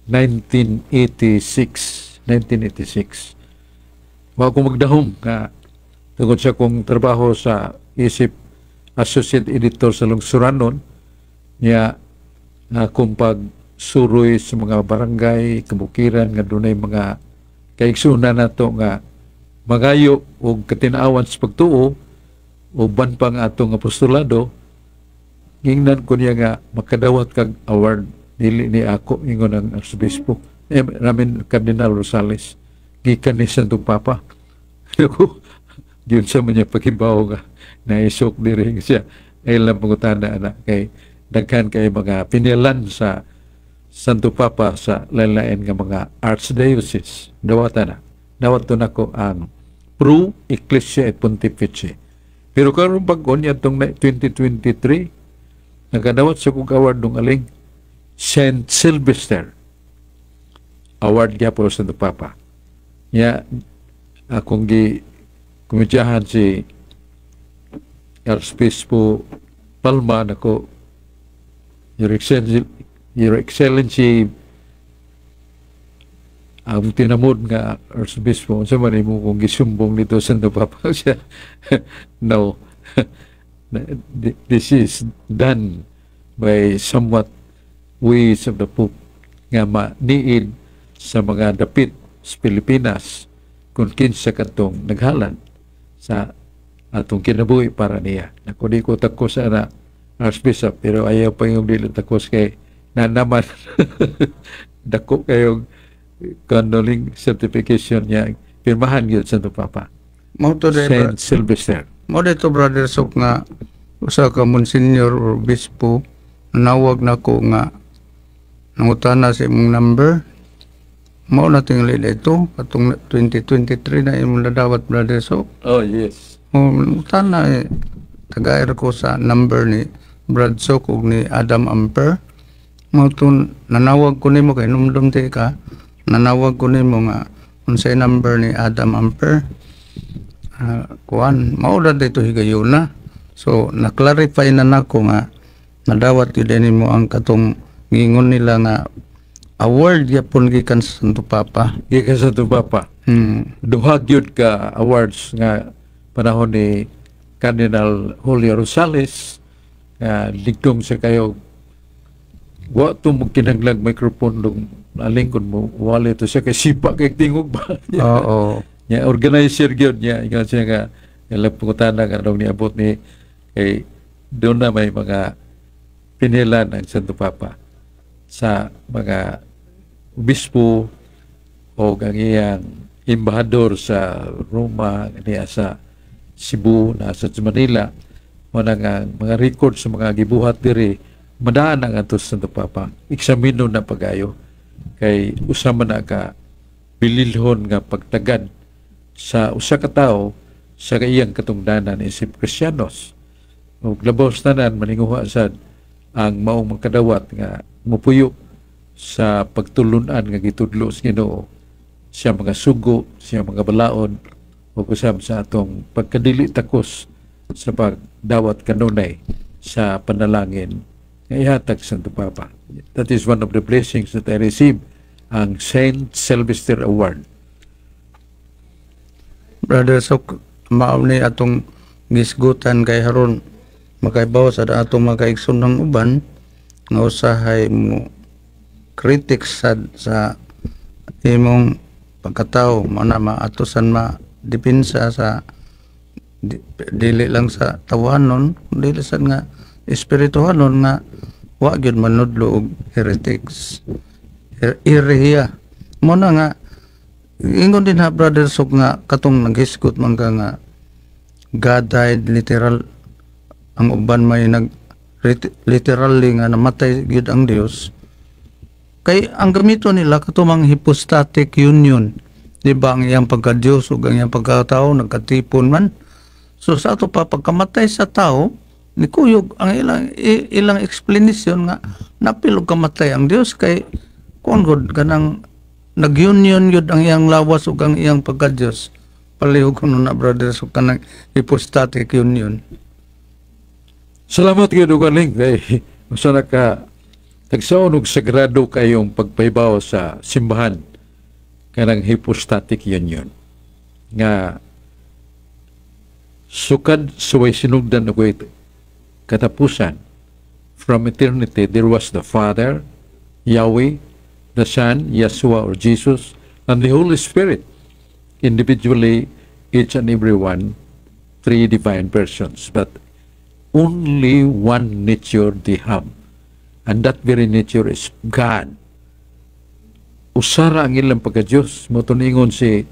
1986, 1986. Wa ko magdahom nga tungod sa kong trabaho sa isip associate editor sa Lungsuranon niya akong pagsuroy sa mga barangay, kabukiran nga dunay mga kaigsunan nato nga magayo og katinawan sa pagtuo uban pang atong apostolado. Gingnan ko niya nga makadawat kag award, dili ni ako ingon ang arsobispo, eh, ramin Cardinal Rosales, gikan ni Santo Papa. Ako yun sa man niya paghibaw nga naisok diri siya ay lang pangutana ana kay daghan kay mga pinilan sa Santo Papa sa lain-lain nga mga archdiocese. Dawatan na dawat to nako ang Pro Ecclesia et Pontifice. Pero karon bag-on yatong 2023, nakadawat sa kong award nung aling Saint Sylvester Award gyapon sa Santo Papa. Ya, akong gi kumidyahan si Archbispo Palma nako, "Your Excellency, Your Excellency," ang tinamod nga Archbispo, "unsa man imo kung gisumbong nito sa Santo Papa?" Siya, "No, this is done by somewhat ways of the Pope nga maniid sa mga dapit sa Pilipinas kung kinsa katong naghalan sa atong kinabuhi para niya." Naku, di ko takos ana, Archbishop, pero ayaw pa yung dili takos kay na naman dako kayong condoling certification niya, pirmahan gyud sa Santo Papa. Mao to day. Saint Sylvester. Mao dito, Brother Sok, nga usa ka monsignor or obispo nanawag nako nga nangutana sa imong number. Mao na tingali dito katong 2023 na imong nadawat, Brother Sok. Oh, yes. O nangutana eh, tagair ko sa number ni Brad Sok ug ni Adam Amper. Mao to nanawag ko nimo kay numdum ti ka, nanawag ko nimo nga unsay number ni Adam Amper. Kuan mao ra dito higayuna. So na-clarify na nako nga nadawat gyud nimo ang katong ngingon nila nga award gyapon gikan sa Santo Papa. Gikan sa Santo Papa. Duha gyud ka awards nga panahon ni Cardinal Julio Rosales nga ligdong sa kayo, wa to mo kinahanglag microphone dong alingkod mo wali to siya kay sipa kay tingog ba. Oo. Nya organizer gyud niya, ingon siya nga ilang pangutana nga nung niabot ni kay doon na may mga pinilan ang Santo Papa sa mga obispo o ang iyang embahador sa Roma niya sa Cebu na sa Manila. Mo na nga mga record sa mga gibuhat diri madaan na ngadto sa Santo Papa, eksamino na pagayo kay usa man na ka bililhon nga pagtagad sa usa ka tawo sa iyang katungdanan isip Kristiyanos ug labaw sa tanan maninguha sad ang maong makadawat nga mupuyo sa pagtulunan nga gitudlo sa Ginoo, siya mga sugo, siya mga balaod ug usab sa atong pagkadili takos. Sa pagdawat kanunay sa panalangin nga ihatag Santo Papa. That is one of the blessings that I received, ang Saint Sylvester Award. Brother Sok, mao ni atong gisgutan kay haron makaibaw sa atong makaigsoon ng uban nga usahay mo critics sa imong pagkatao, mao na maatosan ma depensa sa dili lang sa tawanon, dili sad nga espirituhanon, nga wa gyud manudlo og heretics, erehiya. Mo na nga ingon din ha, Brother Sok, nga katong naghisgot man ka nga God died literal, ang uban may nag literally nga namatay gyud ang Dios, kay ang gamito nila kato mang hypostatic union, di ba, ang iyang pagka-Diyos ug ang iyang pagkatao nagkatipon man. So sa ato pa pagkamatay sa tao nikuyog, ang ilang explanation nga napil og kamatay ang Dios kay kuan gud, kanang nag-union gyud ang iyang lawas ug ang iyang pagka-Diyos. Palihog kuno na, Brother, so kanang hypostatic union. Salamat kayo, Dugaling. Kay usa na ka tagsaon og sagrado kayong pagpahibaw sa simbahan, kanang hypostatic union nga sukad sa way sinugdan ug way katapusan, from eternity there was the Father, Yahweh, the Son, Yeshua or Jesus, and the Holy Spirit, individually, each and every one, three divine persons, but only one nature they have, and that very nature is God. Usara ang ilang pagka-Diyos. Mo ningon si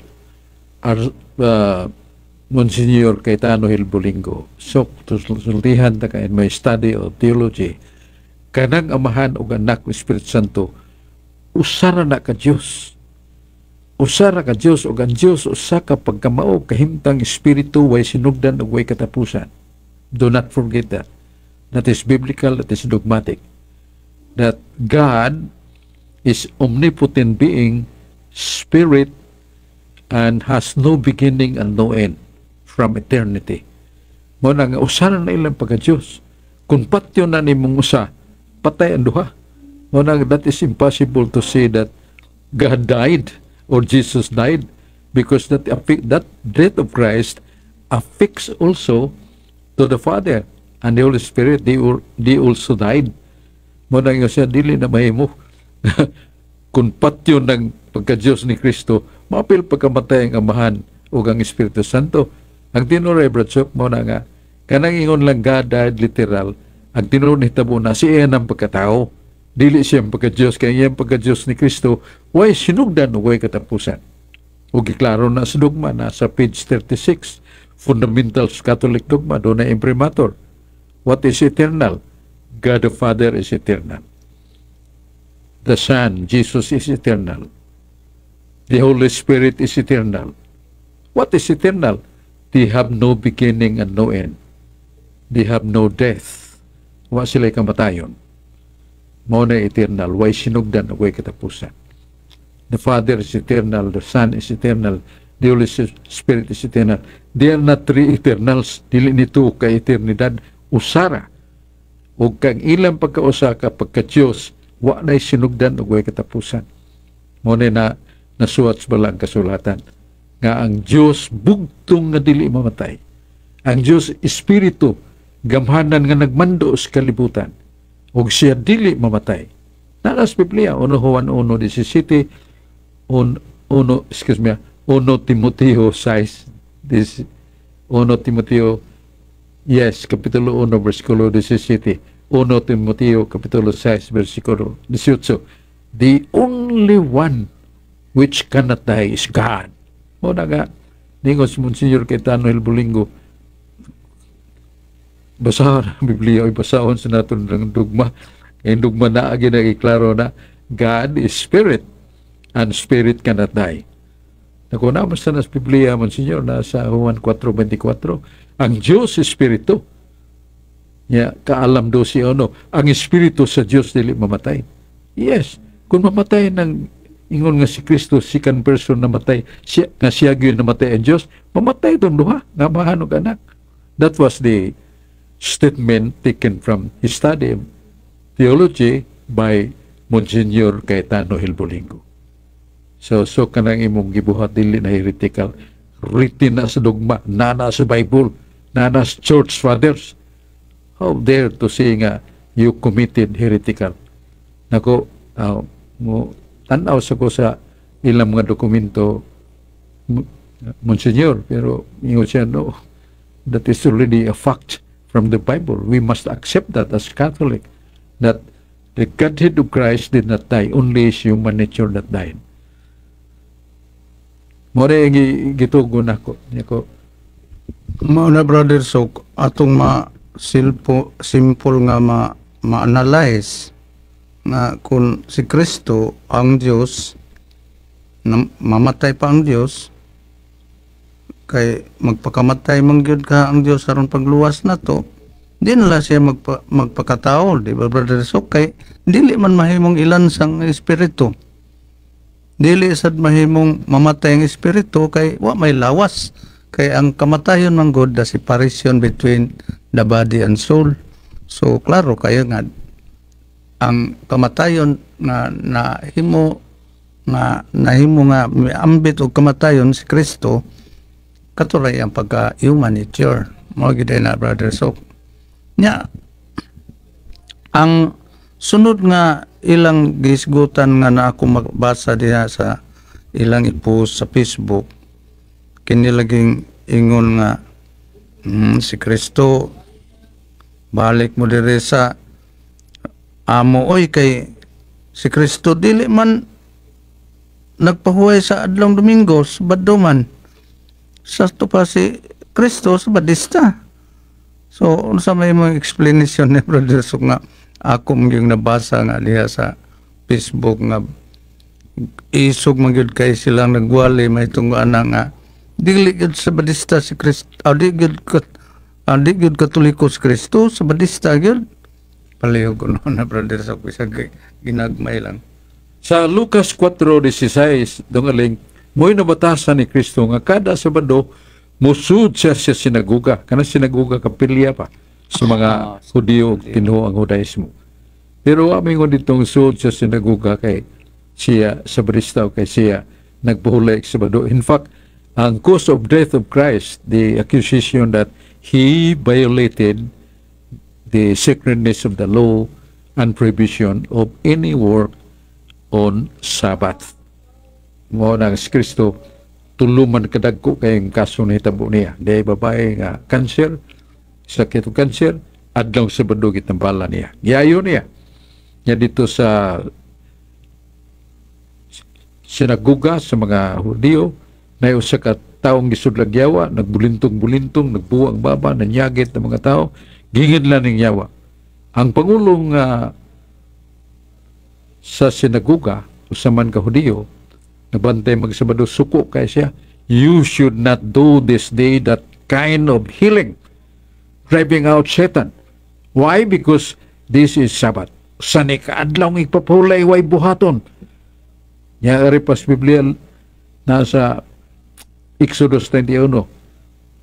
Monsignor Cayetano Gelbolingo. So, sultihan ta ka in my study of theology, kanang Amahan ug Anak ug Espiritu Santo, usara na ka Diyos. Usara ka Diyos ug ang Diyos usa ka pagkamao, kahimtang espiritu, way sinugdan ug way katapusan. Do not forget that. That is biblical, that is dogmatic. That God is omnipotent being, spirit, and has no beginning and no end from eternity. Mo na nga usa na ilang pagka-Diyos. Kung patyon na nimong usa, patay ang duha. Mo na nga that is impossible to say that God died or Jesus died because that death of Christ affects also to the Father and the Holy Spirit. They also died. Mo na nga siya dili na mahimo. Kung patyon ng pagka-Diyos ni Kristo, maapil pagkamatay ang Amahan ug ang Espiritu Santo. Ang tinuod, Brad Sok, mo na nga, kanang ingon lang God died literal, ang tinuod nitabo na siya ng pagkatao. Dili siya ang pagka-Diyos, kaya iyang pagka-Diyos ni Kristo, way sinugdan o way katapusan. Ug giklaro na sa dogma, nasa page 36, Fundamentals Catholic Dogma, doon na imprimatur. What is eternal? God the Father is eternal. The Son, Jesus, is eternal. The Holy Spirit is eternal. What is eternal? They have no beginning and no end. They have no death. Wa sila kamatayon. Mao na eternal, way sinugdan, way katapusan. The Father is eternal, the Son is eternal, the Holy Spirit is eternal. They are not three eternals, dili nito ka eternidad, usara. Ug kang ilang pagkausa ka pagka-Diyos, wa na'y sinugdan ug way katapusan. Mo na nasuwat sa balang kasulatan nga ang Dios bugtong nga dili mamatay. Ang Dios espiritu, gamhanan nga nagmando sa kalibutan ug siya dili mamatay. Naa sa Biblia, 1 Juan 1:17, uno, excuse me, 1 Timoteo 6, this 1 Timoteo, yes, Kapitulo 1, versikulo 17, 1 Timoteo, Kapitulo 6, versikulo 18. The only one which cannot die is God. Mo na nga, ningon si Monsignor Cayetano Gelbolingo, basahon ang Biblia o basahon sa naton ng dugma. Kay dugma na agi klaro na God is spirit and spirit cannot die. Naku na basta na sa Biblia, Monsignor, nasa Juan 4:24, ang Diyos espiritu. Ya, kaalam do si ono, ang espiritu sa Diyos dili mamatay. Yes, kung mamatay ng ingon nga si Kristo second person namatay siya, nga siya gyud namatay ang Diyos, mamatay tong duha nga amahan ug anak. That was the statement taken from his study of theology by Monsignor Cayetano Gelbolingo. So kanang imong gibuhat dili na heretical. Written na sa dogma, nana sa Bible, nana sa Church Fathers. How dare to say nga you committed heretical? Nako, mo tanaw sa ko sa ilang mga dokumento, Monsignor, pero ingon siya, "No, that is already a fact from the Bible. We must accept that as Catholic, that the Godhead of Christ did not die, only his human nature that died." Mao na gitugon nako. Nako. Mao na, brother, so atong ma silpo, simple nga ma ma-analyze nga kung si Kristo ang Dios na, mamatay pa ang Dios kay magpakamatay man gyud ka ang Dios aron pagluwas nato, di na lang siya magpakatao, di ba, brother? So kay dili man mahimong ilansang espiritu, dili sad mahimong mamatay ang espiritu kay wa may lawas, kay ang kamatayon man gud, the separation between the body and soul. So klaro kayo nga ang kamatayon nga nahimo nga miambit og kamatayon si Kristo kato ray ang pagka human nature. Mao gid na, brother. So nya ang sunod nga ilang gisgutan nga na ako magbasa diha sa ilang i-post sa Facebook, kini laging ingon nga si Kristo balik mo diri sa amo oy, kay si Kristo dili man nagpahuway sa adlong Domingo, Sabado man. Sa to pa si Kristo Sabadista. So unsa may mga explanation ni brother so nga ako yung nabasa nga diha sa Facebook nga isog man gyud kay silang nagwali may tunggo ana nga dili gyud Sabadista si Kristo, di gyud Katoliko si Kristo, Sabadista gyud? Palihog ko na, brother, sa bisag ginagmay lang. Sa Lucas 4:16, dongaling, mo'y nabatasan ni Kristo nga kada Sabado musud siya sa sinaguga. Kana sinaguga, kapilya pa sa mga Hudiyo ug tinuo ang Judaismo. Pero aming ditong sud sa sinaguga kay siya Sabadista o kay siya nagpahulay sa Sabado. In fact, ang cause of death of Christ, the accusation that he violated the sacredness of the law and prohibition of any work on Sabbath. Mao na si Kristo, tuluman kadagko kay ang kaso nahitabo niya. Di babae nga cancer, sakit og cancer, adlaw Sabado gitambala niya. Giayo niya. Nya dito sa sinaguga sa mga Hudiyo, na usa ka taong gisudlag yawa, nagbulintong-bulintong, nagbuwang baba, nanyagit ng mga tao, gingid lang ning yawa. Ang pangulong sa sinaguga, usa man ka Hudiyo, nabantay magsabado, suko kay siya, "You should not do this day that kind of healing, driving out Satan. Why? Because this is Sabbath." Sa ni kaadlaw ng ipapahulay, way buhaton. Nya ari pas Biblia nasa Exodus 21,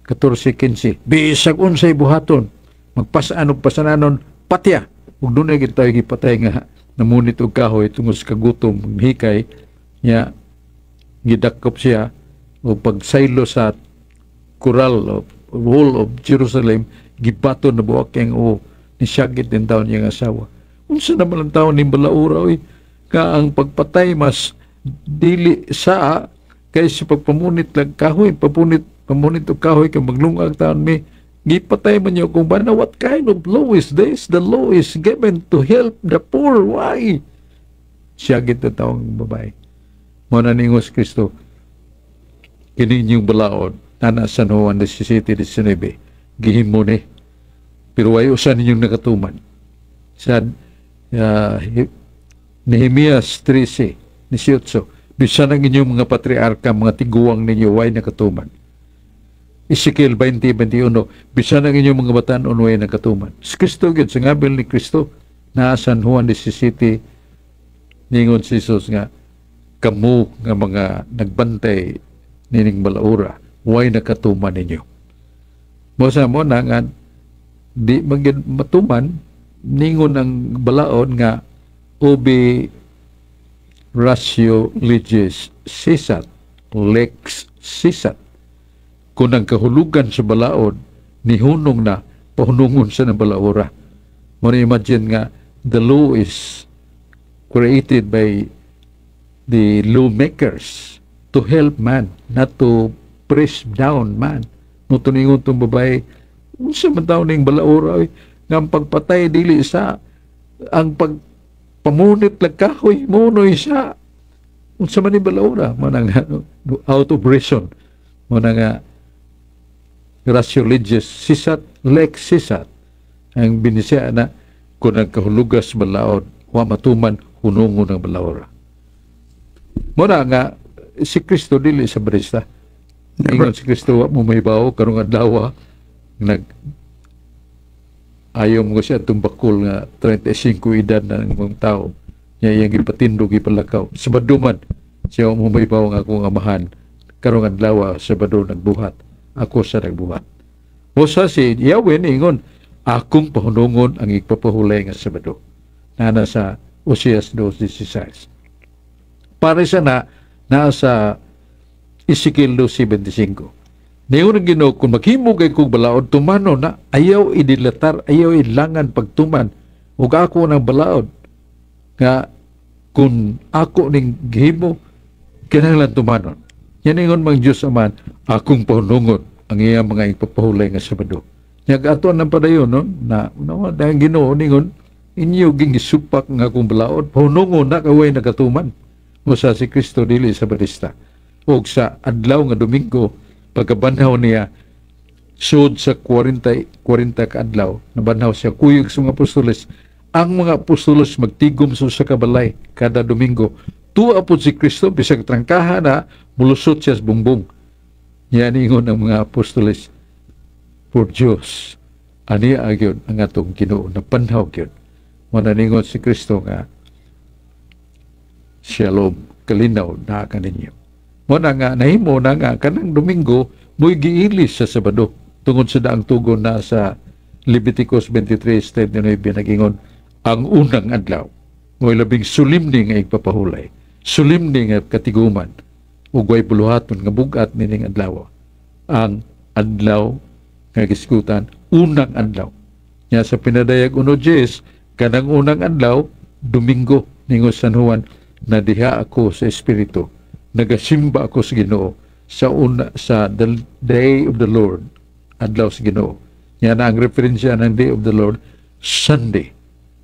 14-15. Bisag unsay buhaton, magpasaan og pasananon, patya. Ug dunay gid tayo gipatay nga namunit og kahoy tungod sa kagutom, hikay nya gidakop siya o pagsaylo sa kural o wall of Jerusalem, gibato na buak ang o nisyagit din taon niyang asawa. Unsa naman ang taon ni balaura oy ka ang pagpatay mas dili sa kay sa pagpamunit lang kahoy, papunit pamunit og kahoy kay maglungag taon mi, gipatay man niyo kung bana. What kind of law is this? The law is given to help the poor. Why siyagit na taong babae? Mo na ningos Kristo, kini inyong balaod nana San Juan 17:19, gihimo ni pero way usa ninyong nakatuman. Sa Nehemias 13:18, bisan ang inyong mga patriarka, mga tiguang ninyo, way nakatuman. Ezekiel 20:21, bisan ang inyong mga batanon, way nakatuman. Si Kristo gyud, sa ngabil ni Kristo na San Juan 17, ningon si Jesus nga kamo nga mga nagbantay nining balaura, way nakatuman ninyo. Mo sa mo na nga di magyud matuman, ningon ang balaod nga ubi ratio legis cessat, lex cessat. Kung ang kahulugan sa balaod nihunong na, pahunungon sa ng balaora. Mo na imagine nga the law is created by the lawmakers to help man, not to press down man. No tuningon tong babae, unsa man taon ning balaora oy, nga ang pagpatay dili sa ang pagpamunit lang kahoy monoy sa unsa man ni balaora? Mo na nga out of reason. Mo na nga ratio legis cessat, lex cessat. Ang binisaya na kung ang kahulugas balaod wa matuman, hunungon ang balaora. Mo na nga si Kristo dili Sabadista. Ingon si Kristo, wa mo mahibaw karong adlaw nag ayaw mo siya itong bakul nga 35 edad na ng mga tao niya iyang gipatindog, gipalakaw. Sabado man siya, mo mahibaw nga akong Amahan karong adlaw Sabado nagbuhat, ako sa nagbuhat. Usa si Yahweh ingon, akong pahunungon ang igpapahulay nga Sabado, na sa Oseas 2:16. Pare sa na nasa Ezekiel 12:25. Niyon ang Ginoo, kung maghimo kay kong balaod, tumano na, ayaw idilatar, ayaw ilangan pagtuman, ug ako ng balaod, nga kung ako ning gihimo, kinahanglan tumanon. Yan ingon mang Diyos Aman, akong pahunungon ang iyang mga ipapahulay nga Sabado. Nya ato ang padayon no, na no, dahil Ginoo ningon, inyo ging gisupak nga akong balaod, pahunungon na kaway nagatuman. Usa si Kristo dili Sabadista. Og sa adlaw nga Domingo, pagkabanhaw niya, sud sa 40, 40 ka adlaw, nabanhaw siya, kuyog sa mga apostoles. Ang mga apostoles magtigom sa usa ka balay kada Domingo. Tuwa po si Kristo, bisag trangkaha na, mulusot siya sa bungbong. Yan ingon ang mga apostoles, for Diyos, ani agyon ang atong Ginoo, napanhaw gyud. Mananingon si Kristo nga, shalom, kalinaw na kaninyo. Mo na nga, nahimo na nga, kanang Domingo, mo'y giilis sa Sabado. Tungod sa daang tugon na sa Leviticus 23:39, nagingon, ang unang adlaw, mo'y labing solemne nga igpapahulay, solemne nga katiguman, ug way buluhaton nga bugat nining adlaw. Ang adlaw nga gisgutan, unang adlaw. Nya sa Pinadayag 1:10, kanang unang adlaw, Domingo, ningon San Juan, na diha ako sa Espiritu, nagasimba ako sa Ginoo sa una, sa the day of the Lord, adlaw sa Ginoo. Yan ang referensya ng day of the Lord, Sunday,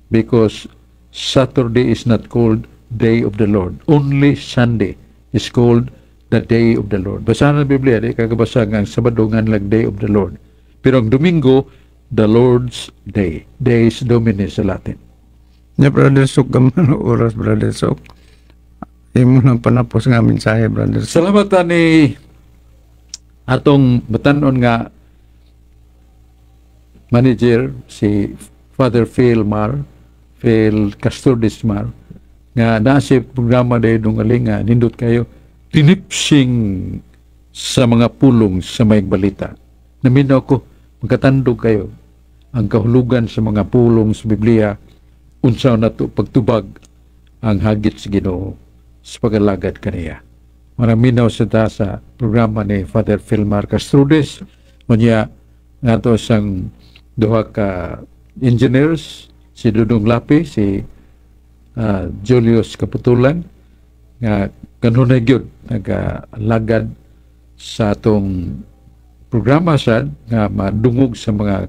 because Saturday is not called day of the Lord. Only Sunday is called the day of the Lord. Basahan ang Biblia, di kakabasa nga ang Sabado nga lag day of the Lord. Pero ang Domingo, the Lord's Day. Dies Domini sa Latin. Nya, Brother Sok, gamay oras, Brother Sok. Imo nang panapos nga mensahe, Brother Sok. Salamat ani atong batanon nga manager si Father Phil Mar, Phil Castrodis Mar, nga naa siya programa dahil dungaling nga nindot kayo, tinipsing sa mga pulong sa may balita. Naminaw ko, magkatandog kayo ang kahulugan sa mga pulong sa Biblia, unsa nato pagtubag ang hagit sa Ginoo sa pagalagad kaniya. Maraminaw sa ta sa programa ni Father Philmar Castrudes. Unya ngato sang duha ka engineers, si Dudong Lapi, si Julius Kaputulan, nga kanunay gyud nagalagad sa atong programa sad nga madungog sa mga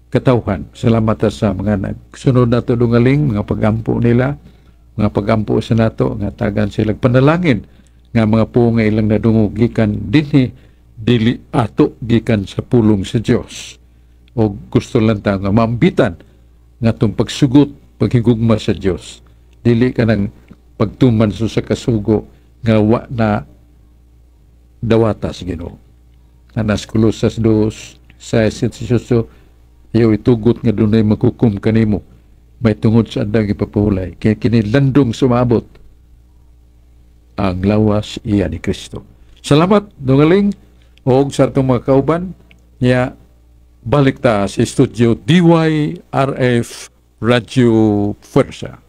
katawhan. Salamat ta sa mga nagsunod nato dungaling, mga pagampo nila, mga pagampo sa nato nga tagan sila panalangin nga mga po nga ilang nadungog gikan dinhi dili ato gikan sa pulong sa Dios. O gusto lang ta nga maambitan nga atong pagsugot, paghigugma sa Dios. Dili ka nang pagtuman sa kasugo nga wa na dawata sa Ginoo. Anas Kolosas 2:6, ayaw itugot nga dunay maghukom kanimo may tungod sa adlaw ipapahulay. Kaya kini landong sumabot ang lawas iya ni Kristo. Salamat dungaling og sa atong mga kauban niya. Balik ta sa studio DYRF Radyo Fuerza.